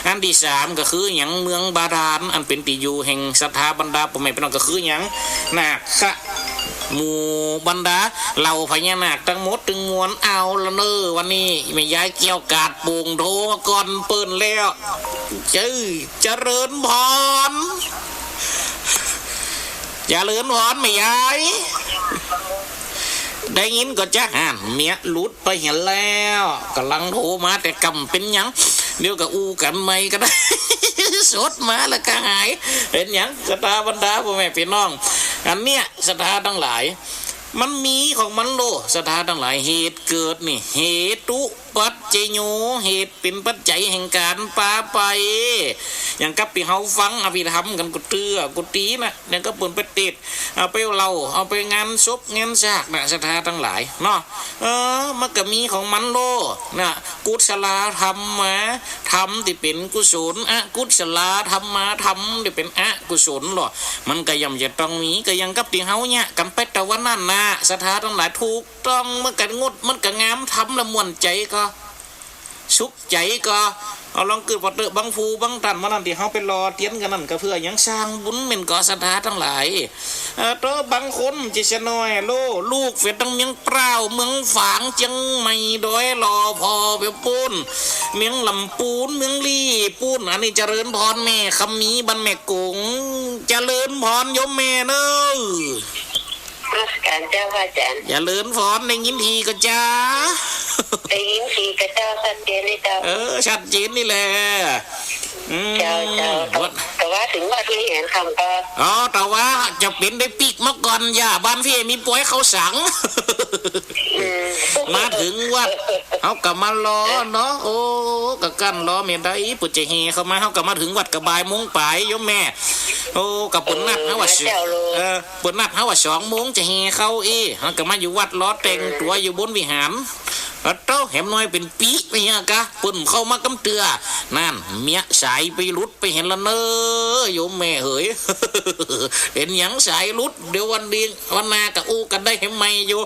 อันตี้สามก็คือหยัง เมืองบาดาล อันเป๋นตี้อยู่แห่งศรัทธาบรรดาป้อแม่ปี้น้อง ก็คือหยัง นาค หมู่บรรดาเหล่าพญานาคตังหมดตังมวล เอาละเน่อ วันนี้แม่ยายแก้วกาดโป่งโทรมาก่อนเปิ้นแล้ว เจ้อ เจริญพร เจริญพรแม่ยาย ได้ยินก่อจ๊ะ หั้น เมียหลุดไปหั้นแล้ว ก่ำลังโทรมาแต่ก่ำ เป๋นหยัง เดี๋ยวก็อู้กั๋นใหม่ก็ได้ สดมาแล้วก็หาย เป๋นหยัง ศรัทธาบรรดาป้อแม่ปี้น้อง อันเนี้ย ศรัทธาตังหลาย มันมีของมันโล ศรัทธาตังหลาย เหตุเกิดนี่ เหตุปัจจโย เหตุเป๋นปัจจัยแห่งก๋านปาไป อย่างกับตี้เฮาฟังอภิธรรมกั๋นกู้เตื้อกู้ตี๋นะ อย่างกับเปิ้นไปเตศน์ เอาไปเล่า เอาไปงานศพงานซากนะ ศรัทธาตังหลายเนาะ เออ มันก็มีของมันโลนะ กุศลธรรมมา ธรรมตี้เป๋นกุศล อกุศลธรรมา ธรรมตี้เป๋นอกุศลเนาะ มันก็ย่อมจะต้องมี ก็อย่างกับตี้เฮาเยียะกั๋นไปตะวันนั้นนะ ศรัทธาตังหลาย ถูกต้อง มันก็งด มันก็งาม ทำแล้วม่วนใจ๋ก็ สุขใจ๋ก็ เอาลองกึ๊ดว่าเต๊อะ บางผู้บางต้านมานั่น ตี้เฮาไปหล่อเตียนกั๋นนั่น ก็เปื้อหยัง สร้างบุญแม่นก่อ ศรัทธาตังหลาย เออ เต๊อะ บางคนจะเสียหน้อยโล ลูกเป๋นตังเมืองปร้าว เมืองฝาง เจียงใหม่ ดอยหล่อ ผ่อไปปู๊น เมืองลำปูน เมืองลี้ปู๊น อันนี้เจริญพรแม่คำมี บ้านแม่กง เจริญพรโยมแม่เน่อ นมัสก๋านเจ้าพระอาจ๋ารย์ เจริญพร ได้ยินทีก่อจ๊ะ ได้ยินทีก่อเจ้า ชัดเจนนี่เจ้า เออ ชัดเจนนี่แหละ อืม เจ้า เจ้า วัด แต่ว่าเถิงวัดไม่หันคำก็ อ๋อ แต่ว่าจะเป๋นได้ปิ๊กมาก่อน อย่า บ้านพี่มีปอยข้าวสัง อืม มาเถิงวัด เฮาก็มารอเนาะ โอ้ ก็กั้นรอเมื่อใด เปิ้นจะแห่เข้ามา เฮาก็มาเถิงวัดก็บ่ายโมงป๋ายโยมแม่ โอ้ ก็เปิ้นนัดเฮาว่า เออ เปิ้นนัดเฮาว่าสองโมงจะแห่เข้าอี้ เฮาก็มาอยู่วัดรอแต่งตั๋วอยู่บนวิหาร อะโต้ แหมน้อยเป๋นปี๋ไปเหียกะ เปิ้นเข้ามากำเตื้อ นั่น เมียสายไปหลุดไปหั้นละเน่อ โยมแม่เหย เป๋นหยังสายหลุด เดี๋ยววันดีวันหน้าก็อู้กั๋นได้แหมใหม่อยู่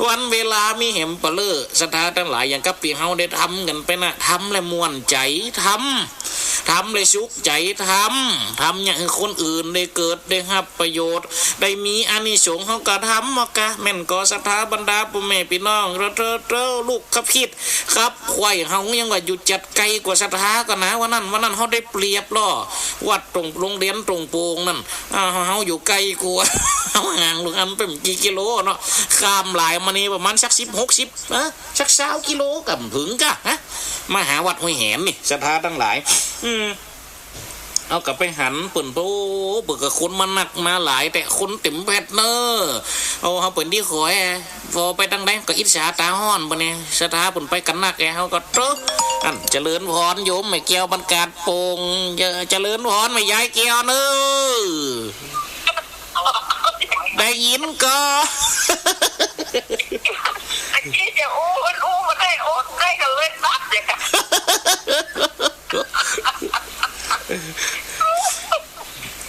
วันเวลามีแหมปะเล่อ ศรัทธาตังหลาย อย่างกับตี้เฮาได้ทำกั๋นไปนะ ทำแล้วม่วนใจ๋ ทำ ทำแล้วสุขใจ๋ ทำ ทำอย่างหื้อคนอื่นได้เกิดได้ฮับประโยชน์ ได้มีอานิสงส์ เฮาก็ทำ เฮาก็แม่นก่อ ศรัทธาบรรดาป้อแม่ปี้น้อง เต๊อะ เต๊อะ เต๊อะ ลูกขับคิด ขับไขว่ เฮายังว่าอยู่จัดไก๋กว่าศรัทธาก่อนะ วันนั้น วันนั้นเฮาได้เปรียบลอ วัดตรงโรงเรียนตรงโป่งนั่น อ่า เฮาอยู่ไก๋กว่า เฮาห่างลูกอันไปกี่กิโลเนาะ ข้ามหลายมานี่ประมาณสักสิบ หกสิบ นะ สักซาวกิโลก็บ่เถิงกะ ฮะ มาหาวัดห้วยแหนนี่ ศรัทธาตังหลาย อืม เอาก็ไปหันเปิ้น โอ้ เปิ้นก็คนมานักมาหลาย แต่คนเต๋มแผดเน่อ เอา เฮาเป๋นตี้ขอย ผ่อไปตังใดก็อิจฉาต๋าฮ้อนเปิ้นนี่ ศรัทธาเปิ้นไปกั๋นนักแอ เฮาก็เต๊อะ อัน เจริญพรโยมแม่แก้วบ้านกาดโป่ง เจ เจริญพรแม่ยายแก้วเน่อ ได้ยินก่อ อันนี้จะอู้มันอู้มาได้ อู้ได้ก็เลยนับเลยค่ะ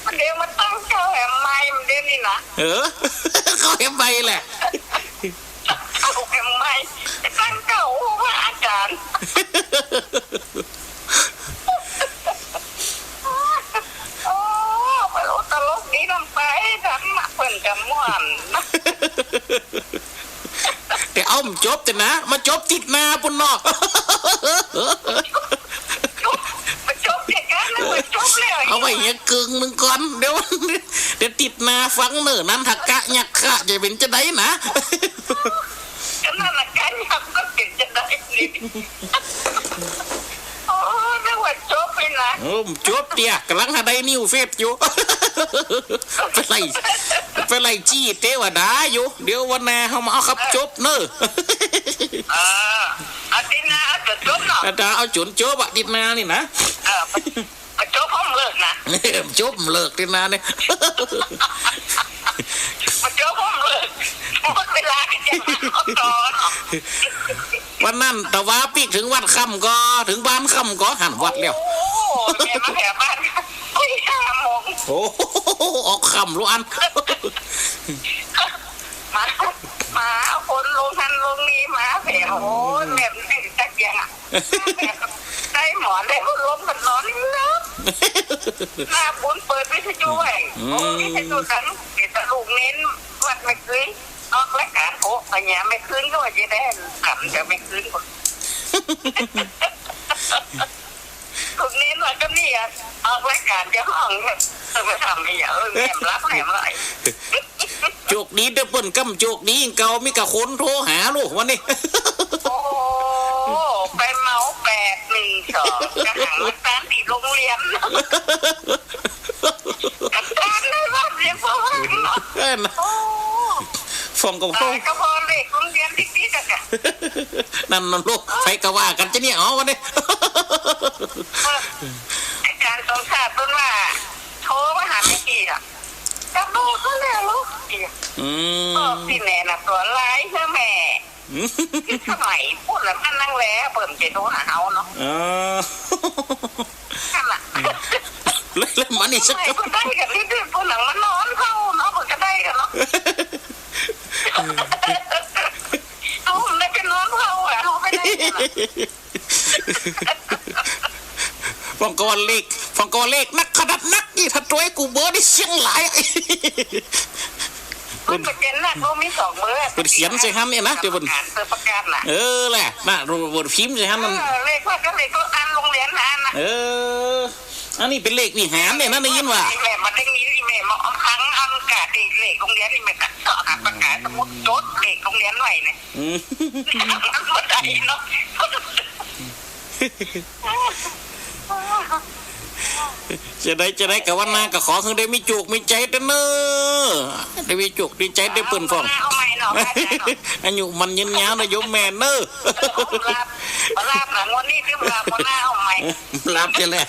มันเดี๋ยวมาตั้งเจ้าแหมใหม่ มันเดี๋ยวนี้นะ เออ เข้าแหมใหม่แหละ เอาแหมใหม่ ตั้งเจ้าอู้พระอาจ๋ารย์ โอ้ ไปโอ้ตลกดีนำไป ธรรมะเปิ้นก็มั่ว แต่เอาบ่จบเต๊อะนะ มาจบติดนาปุ้นเนาะ จบ มาจบเต๊อะกันนะ มาจบแล้ว เอาไว้เหียเกิ่งนึ่งก่อน เดี๋ยว เดี๋ยวติดนาฟังเน่อ นันทกะยักขะจะเป๋นจาใดนะ ก็นันทกะยักขะเป๋นจาใดนี่ โอ้ นึกว่าจบไปนะ เออ จบเตี้ย ก่ำลังหาได้นิวเฟซอยู่ ไปไล่ ไปไล่จี้เตวดาอยู่ เดี๋ยววันหน้าเฮามาเอาครับจบเน่อ เออ อาทิตย์หน้าเอาจ๋นจบเนาะ อาทิตย์หน้าเอาจ๋นจบอะ อาทิตย์หน้านี่นะ เออ บ่จบผมเลิกนะ บ่จบผมเลิกอาทิตย์หน้านี่ บ่จบผมเลิก หมดเวลาก็จะมาเอาต่อเนาะ วันนั้นตะวาปิ๊กเถิงวัดค่ำก่อ เถิงบ้านค่ำก่อ หันวัดแล้ว โอ้ แม่มาแถวบ้าน โอ้ย ห้าโมง โอ้ ออกค่ำลุอัน มา มาเอาคนลงหั้นลงนี่มาแถว โอ้ย แม่มันจักเตียงอะ ได้หมอนได้พัดลมกันนอนหลับ หน้าบุญเปิดวิทยุไว้ อืม โอ้ย วิทยุดัง เดี๋ยวลูกเน้นวัดแม่คืน ออกรายการโอ้ ปัญญาแม่คืนก็ว่าจะได้กำจะแม่คืน ลูกเน้นว่าก็นี่อะ ออกรายการจะห้องเนี่ย เออ ไปทำไปอย่า เออ แม่มันรับแม่มันไหล โจกดีเต๊อะเปิ้น ก้ำโจกดีเก่า มีก้าคนโทรหาลูกวันนี้ โอ้ ไปเหมาแปดหนึ่งสอง กะหังมาตานตี้โฮงเฮียน กะตานในบ้านเสียงพ่อบ้านเนาะ เออนะ โอ้ ฟ้องกับ ตา เขา ยก็พอเลขโฮงเฮียนติดๆ อะกะ นั่นน่ะลูก ใผก็ว่ากั๋นจะเนี่ย เอาวันนี้ เออ อาจ๋ารย์สมศักดิ์เปิ้นว่า โทรมาหาแม่กี้อะ จะบอกเขาแล้วลูก อืม บอกตี้แม่น่ะตั๋วลายเฮ้อแม่ อืม สมัยปุ้นน่ะมันนั่งแลเปิ้นจะโทรหาเฮาเนาะ เออ นั่นน่ะ แล้ว แล้วมันนี่สัก สมัยปุ้นได้กั๋นนี่คือปุ้นหนังมานอนเฝ้าเนาะ ปุ้นก็ได้กั๋นเนาะ เฮาบ่ได้ไปนอนเฝ้าอะ เฮาบ่ได้กั๋นอะ ฟังก่อนเลข ฟังก่อนเลขนักขนาดนักนี่ ถ้าตวยกูเบอร์นี่เสียงหลาย เปิ้นเขียนนัก เปิ้นมีสองเบอร์ เปิ้นเขียนใส่หั้นเนี่ยนะ เดี๋ยวเปิ้น เปิ้นประกาศน่ะ เออแหละ น่ะ เปิ้นพิมพ์ใส่หั้นนั่น เออ เลขว่าก็เลขก็อันโฮงเฮียนน่ะ เออ อันนี้เป๋นเลขวิหารเนี่ยนะ ได้ยินว่า แม่มาได้ยิน แม่มาเอาครั้งอันกะติเลขโฮงเฮียนนี่ แม่ก็เสาะหาประกาศสมุดจดเลขโฮงเฮียนไว้เนี่ย อืม มันบ่ได้เนาะ จะได้ จะได้กะวันหน้าก็ขอหื้อได้มีโจกมีใจ๋เต๊อะเน่อ ได้มีโจกมีใจ๋เต๊อะเปิ้นฟ้อง เอาใหม่เนาะ อายุมั่นยืนยาวนะโยมแม่เน่อ ลาบ ลาบนะ งวดนี้คือลาบ งวดหน้าเอาใหม่ ลาบจะแหละ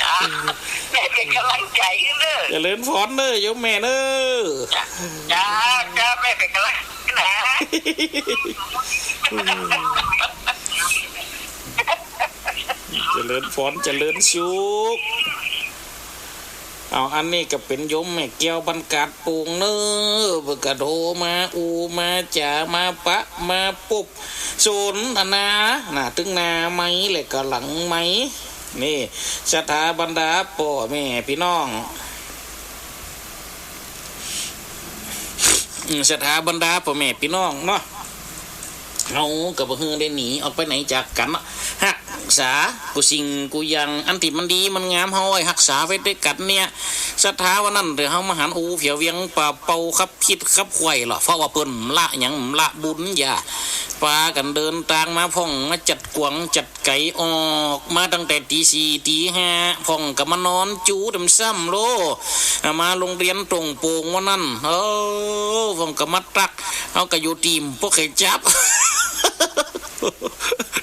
จ้า แม่เป๋นก๋ำลังใจ๋เน่อ เจริญพรเน่อโยมแม่เน่อ จ้า จ้า จ้า แม่เป๋นก๋ำลังใจ๋นะ เจริญพร เจริญสุข เอา อันนี้ก็เป๋นโยมแม่แก้วบ้านกาดโป่งเน่อ เปิ้นก็โทรมาอู้มาจ๋า มาปะมาปุบ สนทนา น่ะ ตึงหน้าไมค์และก็หลังไมค์ นี่ ศรัทธาบรรดาป้อแม่ปี้น้อง อืม ศรัทธาบรรดาป้อแม่ปี้น้องเนาะ เฮาก็บ่หื้อได้หนีออกไปไหนจากกั๋นเนาะ ฮักษากู้สิ่งกู้อย่าง อันตี้มันดีมันงาม เฮาไว้ฮักษาไว้ตวยกั๋นเนี่ย ศรัทธาวันนั้นเตื้อเฮามาหัน โอ้ แผวเวียงป่าเป่าคับคิดคับใค่ลอ เพราะว่าเปิ้นบ่ละหยัง บ่ละบุญญา ปากั๋นเดินตางมาพ่อง มาจัดกวางจัดไก๋ ออกมาตั้งแต่ตี๋สี่ตี๋ห้า พ่องก็มานอนจู๋เต็มซ้ำโล มาโฮงเฮียนตรงโป่งวันนั้น โอ้ พ่องก็มาตัก เฮาก็อยู่ตี้บ่ใค่จับ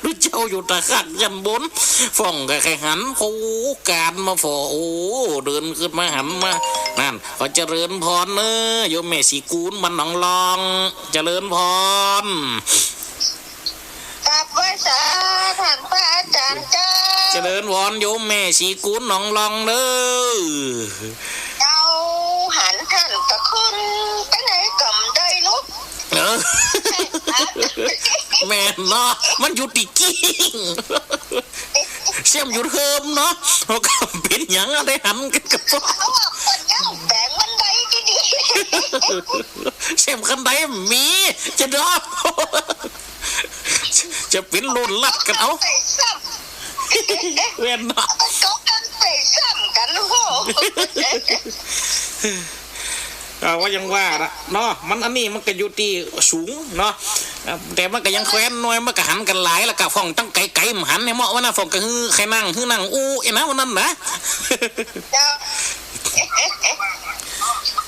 ลูกเจ้าอยู่ตะข้างจั้นบน พ่องก็ใค่หัน โอ้ ก๋านมาผ่อ โอ้ เดินขึ้นมาหันมา นั่น ขอเจริญพรเน่อ โยมแม่ศรีกูลบ้านหนองลอง เจริญพร กราบไหว้สาท่านพระอาจ๋ารย์เจ้า เจริญพรโยมแม่ศรีกูลหนองลองเน่อ เจ้าหันต้านตะคนไปไหนก็บ่ได้ลุก เออ แม่นเนาะ มันอยู่ตี้กิ้ง เสี้ยมอยู่เทิมเนาะ เฮาก็เป๋นหยังอะ ได้หันกั๋นก็ เขาว่าคนย่างแปลงมันได้ดี เส้นคันไดมี จะดอก จะเป๋นโลดลัดกั๋น เอ้า ไปซ้ำ แม่นเนาะ มันก็กันไปซ้ำกั๋น โอ้โห อ่า ว่ายังว่าละเนาะ มันอันนี้มันก็อยู่ตี้สูงเนาะ อ่า แต่มันก็ยังแควนหน่อย มันก็หันกั๋นหลาย แล้วก็ฟ้องตั้งไก๋ๆ บ่หัน แหมเนาะ ว่านั้น ฟ้องก็หื้อใค่นั่ง หื้อนั่งอู้ ไอ้นะ ว่านั้นนะ เจ้า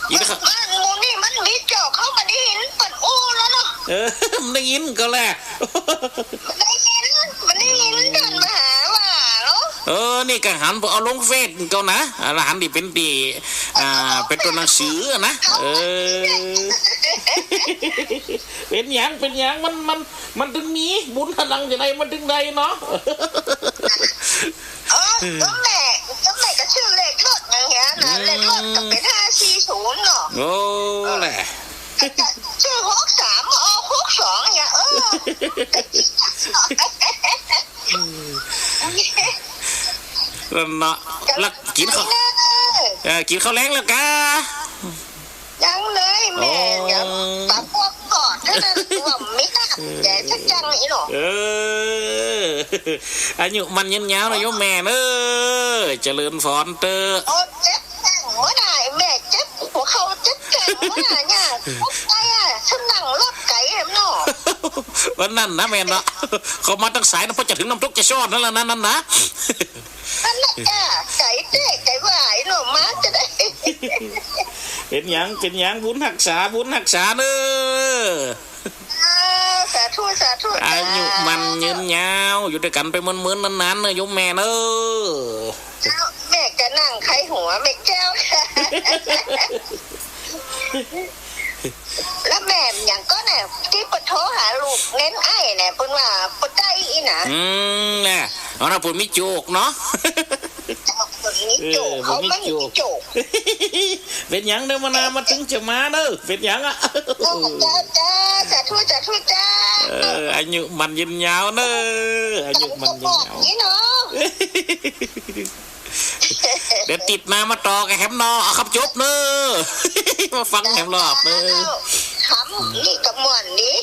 อีกแล้วครับ บ้านหมู่นี่มันมีจอกเข้ามาได้ยินเปิ้นอู้แล้วเนาะ เออ มันได้ยินก็แหละ มันได้ยิน มันได้ยินเปิ้นมาหาว่าเนาะ เออ นี่ก็หันไปเอาลงเฟซก็นะ อ่า หันตี้เป๋นตี้ อ่า เป๋นตั๋วหนังสือนะ เออ เป๋นหยัง เป๋นหยัง มัน มัน มันตึงมีบุญหลังจะได้ มันตึงได้เนาะ เออ ก็แม่ ก็แม่ก็ซื้อเลขรถอย่างเงี้ยนะ อืม เลขรถก็เป๋นห้าสี่ศูนย์เนาะ โอ้ แหละ ซื้อหกสาม ออกหกสองเนี่ย เออ นั่นเนาะ แล้วกิ๋นข้าว เออ กิ๋นข้าวแลงแล้วกา ยังเลยแม่ โอ้ ยังต๋ำบักฮุ่งก่อนเท่านั้น ว่าไม่น่า เออ แก่สักจังอีหรอก เออ อายุหมั้นยืนยาวนะโยมแม่เอ้ย เจริญพรเต๊อะ โอ้ เจ็บแข้งเมื่อใดแม่ เจ็บหัวเข่า เจ็บแข้งเมื่อใดเนี่ย ตกใจอ่ะ ฉันนั่งรถไก๋แหมเนาะ วันนั้นนะแม่เนาะ เขามาตั้งสายนะ พอจะเถิงน้ำตกจะชอดนั่นแหละนะ นั่นนะ นั่นแหละจ้ะ ไก๋เต๊ะ ไก๋ว่าไอ้หนุ่มมาจะได้ เป๋นหยัง เป๋นหยัง บุญฮักษา บุญฮักษาเน้อ อ่า สาธุ สาธุ อายุหมั้นยืนยาว อยู่ตวยกั๋นไปเมินๆ นานๆ เน้อโยมแม่เน้อ เจ้า แม่ก็นั่งไขหัวแม่แก้ว แล้วแม่หยังก็เนี่ย ตี้เปิ้นโทรหาลูกเน้นไอ้เนี่ย เปิ้นว่าบ่ได้อี้นะ อืม แน่ เอานะ เปิ้นมีโจกเนาะ เปิ้นมีโจก เออ เขาไม่มีโจก เปิ้นมีโจก เป๋นหยังเน้อ มานามาเถิงจะมาเน้อ เป๋นหยังอะ เออ จ้า จ้า สาธุ สาธุ จ้า เออ อายุหมั้นยืนยาวเน้อ อายุหมั้นยืนยาว นี่เนาะ เดี๋ยวติดหน้ามาต่อกับแหมเนาะ เอาครับจบเน้อ มาฟังแหมรอบเน้อ ขำนี่กะม่วนนี่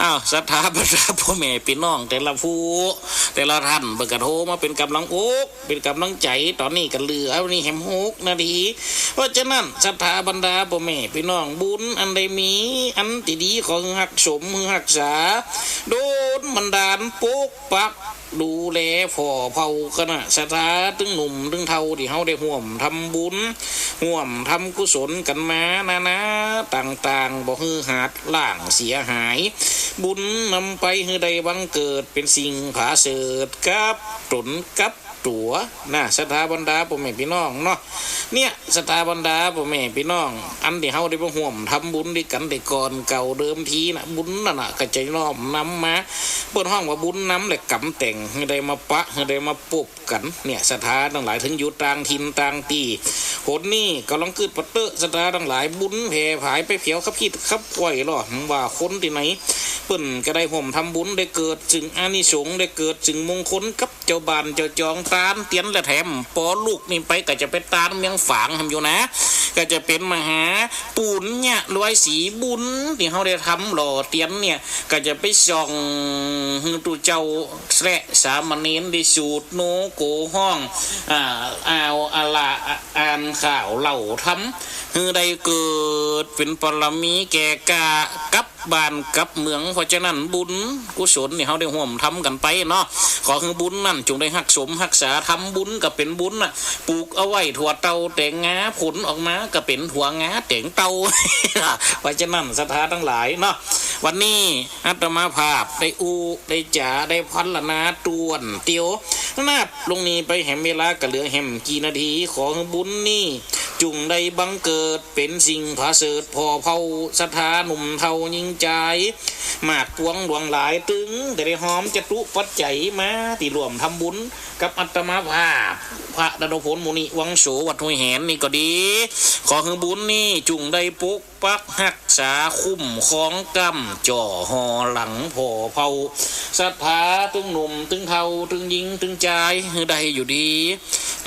อ้าว ศรัทธาบรรดาป้อแม่ปี้น้องแต่ละผู้ แต่ละท่าน เปิ้นก็โทรมาเป๋นก๋ำลังอก เป๋นก๋ำลังใจ๋ ต๋อนนี้ก็เหลือวันนี้แหมหกนาที เพราะฉะนั้น ศรัทธาบรรดาป้อแม่ปี้น้อง บุญอันใดมี อันตี้ดี ขอหื้อฮักสม หื้อฮักษา โดนบันดาลปกปัก ดูแลผ่อเผ่าคณะศรัทธา ตึงหนุ่มตึงเฒ่า ตี้เฮาได้ฮ่วมทำบุญ ฮ่วมทำกุศลกั๋นมานานาต่างๆ บ่หื้อหาดล้างเสียหาย บุญนำไปหื้อได้บังเกิดเป๋นสิ่งผาเสริฐกับต๋นกับ ตั๋วนะ ศรัทธาบรรดาป้อแม่ปี้น้องเนาะ เนี่ย ศรัทธาบรรดาป้อแม่ปี้น้อง อันตี้เฮาได้มาฮ่วมทำบุญตวยกั๋นแต่ก่อนเก่าเดิมทีนะ บุญนั่นน่ะก็จะน้อมนำมา เปิ้นฮ้องว่าบุญนำและก๋ำแต่ง หื้อได้มาปะ หื้อได้มาปบกั๋น เนี่ย ศรัทธาตังหลาย เถิงอยู่ต่างถิ่นต่างตี้ หนนี้ก็ลองกึ๊ดปะเต๊อะ ศรัทธาตังหลาย บุญแผ่ผายไปเผียวคับขีดคับข่อยลอ ว่าคนตี้ไหน เปิ้นก็ได้ฮ่วมทำบุญ ได้เกิดซึ่งอานิสงส์ ได้เกิดซึ่งมงคลกับ เจ้าบ้านเจ้าจองตานเตียนและแถม ปอลุกนี่ไปก็จะไปตานเมืองฝางแหมอยู่นะ ก็จะเป๋นมหาปุญญะรวยสีบุญตี้เฮาได้ทำหล่อเตียนเนี่ย ก็จะไปส่องหื้อตุ๊เจ้าและสามเณรได้สูตรโนโกฮ้อง อ่า อ่าวอาละอ่านข่าวเล่าธรรม หื้อได้เกิดเป๋นบารมีแก่กล้ากับ บ้านกับเมือง เพราะฉะนั้นบุญกุศลนี่เฮาได้ฮ่วมทำกั๋นไปเนาะ ขอหื้อบุญนั้นจุ่งได้ฮักสมฮักษา ทำบุญก็เป๋นบุญน่ะ ปลูกเอาไว้ถั่วเต้าแต๋งงา ผลออกมาก็เป๋นถั่วงาแต๋งเต้า เพราะฉะนั้นศรัทธาตังหลายเนาะ วันนี้อาตมาภาพได้อู้ได้จ๋าได้พรรณนาต้วนเตียว นับลงนี้ไปแหมเวลาก็เหลือแหมกี่นาที ขอหื้อบุญนี้จุ่งได้บังเกิด เป๋นสิ่งผาเสริฐผ่อเผ่าศรัทธาหนุ่มเฒ่าญิงจาย มากปวงหลวงหลายตึง แต่ได้ฮอมจตุปัจจัยมาตี้ฮ่วมทำบุญกับอาตมาภาพ พระดานุพล มุนิวังโส วัดห้วยแหนนี่ก็ดี ขอหื้อบุญนี้จุ่งได้ปกปักฮัก ษาคุ้มครองก้ำ จ่อห่อหลังผ่อเผ่า ศรัทธาตึงหนุ่มตึงเฒ่า ตึงญิงตึงจาย หื้อได้อยู่ดี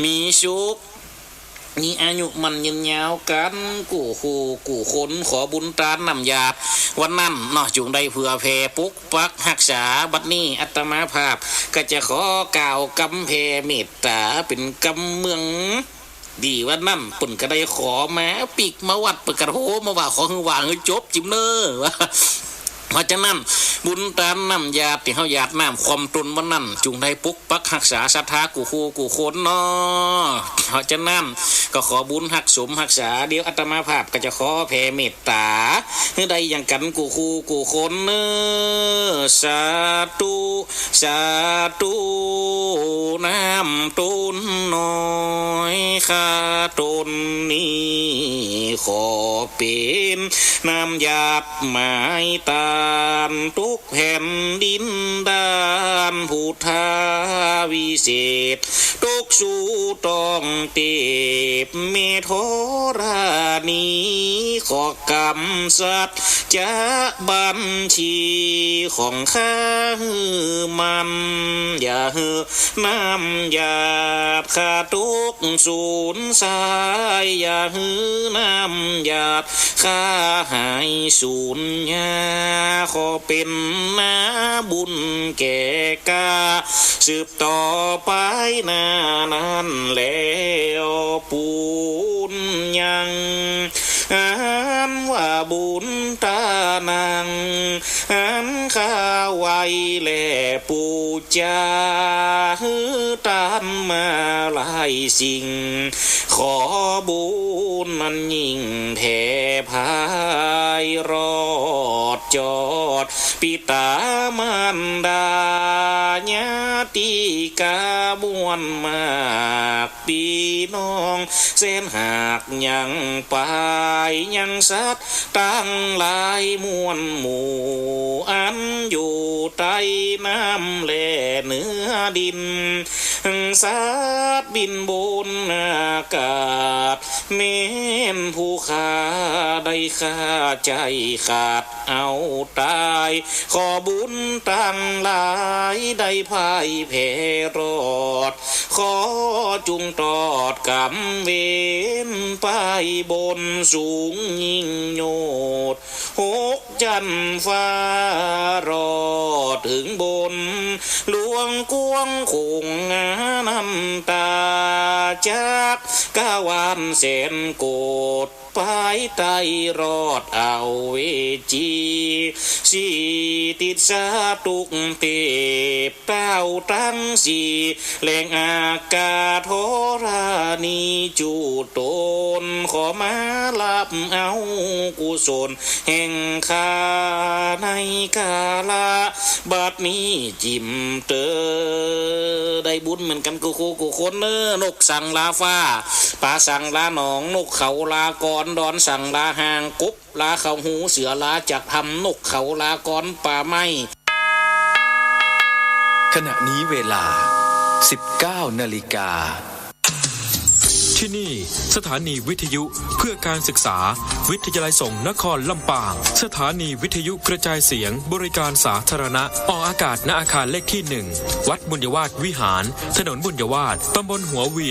มีสุข มีอายุมั่นยืนยาวกั๋น กู้คู่กู้คน ขอบุญตานน้ำหยาด วันนั้นเนาะ จุ่งได้เผื่อแผ่ปกปักฮักษา บัดนี้อาตมาภาพก็จะขอกล่าวกำแผ่เมตต๋า เป๋นกำเมือง ดีวันนั้นเปิ้นก็ได้ขอมา ปิ๊กมาวัด เปิ้นก็โทรมาว่า ขอหื้อว่าหื้อจบจิมเน่อ ว่า เพราะฉะนั้น บุญตานน้ำหยาดตี้เฮาหยาดน้ำคว่ำตนวันนั้น จุ่งได้ปกปักฮักษาศรัทธากู้คู่กู้คนเนาะ เพราะฉะนั้น ก็ขอบุญฮักสมฮักษา เดี๋ยวอาตมาภาพก็จะขอแผ่เมตต๋า หื้อได้อย่างกั๋นกู้คู่กู้คนเน่อ สาธุ สาธุ น้ำตนน้อยข้าตนนี้ ขอเป๋นน้ำหยาดหมายตาน ตกแผ่นดินด้านพุทธาวิเศษ ตกสู่ต๊องเตพแม่ธรณี ขอกำสัจจะบัญชีของข้าหื้อมั่น อย่าหื้อน้ำหยาดข้าตกสูญสาย อย่าหื้อน้ำหยาดข้าหายสูญญา ขอเป๋นนาบุญแก่ข้า สืบต่อไปหน้านั้นแล ปูญยัง อันว่าบุญตานัง อันข้าไหว้แลปู๋จา หื้อตานมาหลายสิ่ง ขอบุญนั้นยิ่งแผ่พายรอดจอด ปิต๋ามารดาญาติกาม่วนมาก ปี้น้องแสนหากยังปาย ยังสัตว์ตังหลายมวลหมู่ อันอยู่ใต้น้ำและเหนือดิน สัตว์บินบนอากาศ แม่นผู้ข้าได้ฆ่าใจ้ขาดเอาต๋าย ขอบุญตังหลายได้พ่ายแพ้รอด ขอจุ่งตอดก๋รรมเวรไปบนสูงยิ่งโยชน์ หกจั๊นฟ้ารอดเถิงบนหลวงกว้างโขงอานันตา จักรวาลแสนโกฏ ปายใต้รอดอเวจี สี่ติสสาทุกเตพ เต้าตังสี่แหล่งอากาศธรณีจุตน ขอมาฮับเอากุศลแห่งข้าในกาละบัดนี้จิ่มเตอ ได้บุญเหมือนกั๋นกู้คู่กู้คนเน่อ นกสั่งลาฟ้า ป๋าสั่งลาหนอง นกเขาลากร ดอนสั่งลาห่าง กบ ลาเข้าฮู เสือลาจากถ้ำ นกเขาลากรป่าไม้ ขณะนี้เวลา สิบเก้านาฬิกา ที่นี่สถานีวิทยุเพื่อการศึกษา วิทยาลัยสงฆ์นครลำปาง สถานีวิทยุกระจายเสียงบริการสาธารณะ ออกอากาศณอาคารเลขที่หนึ่ง วัดบุญยวาสวิหาร ถนนบุญยวาส ตำบลหัวเวียง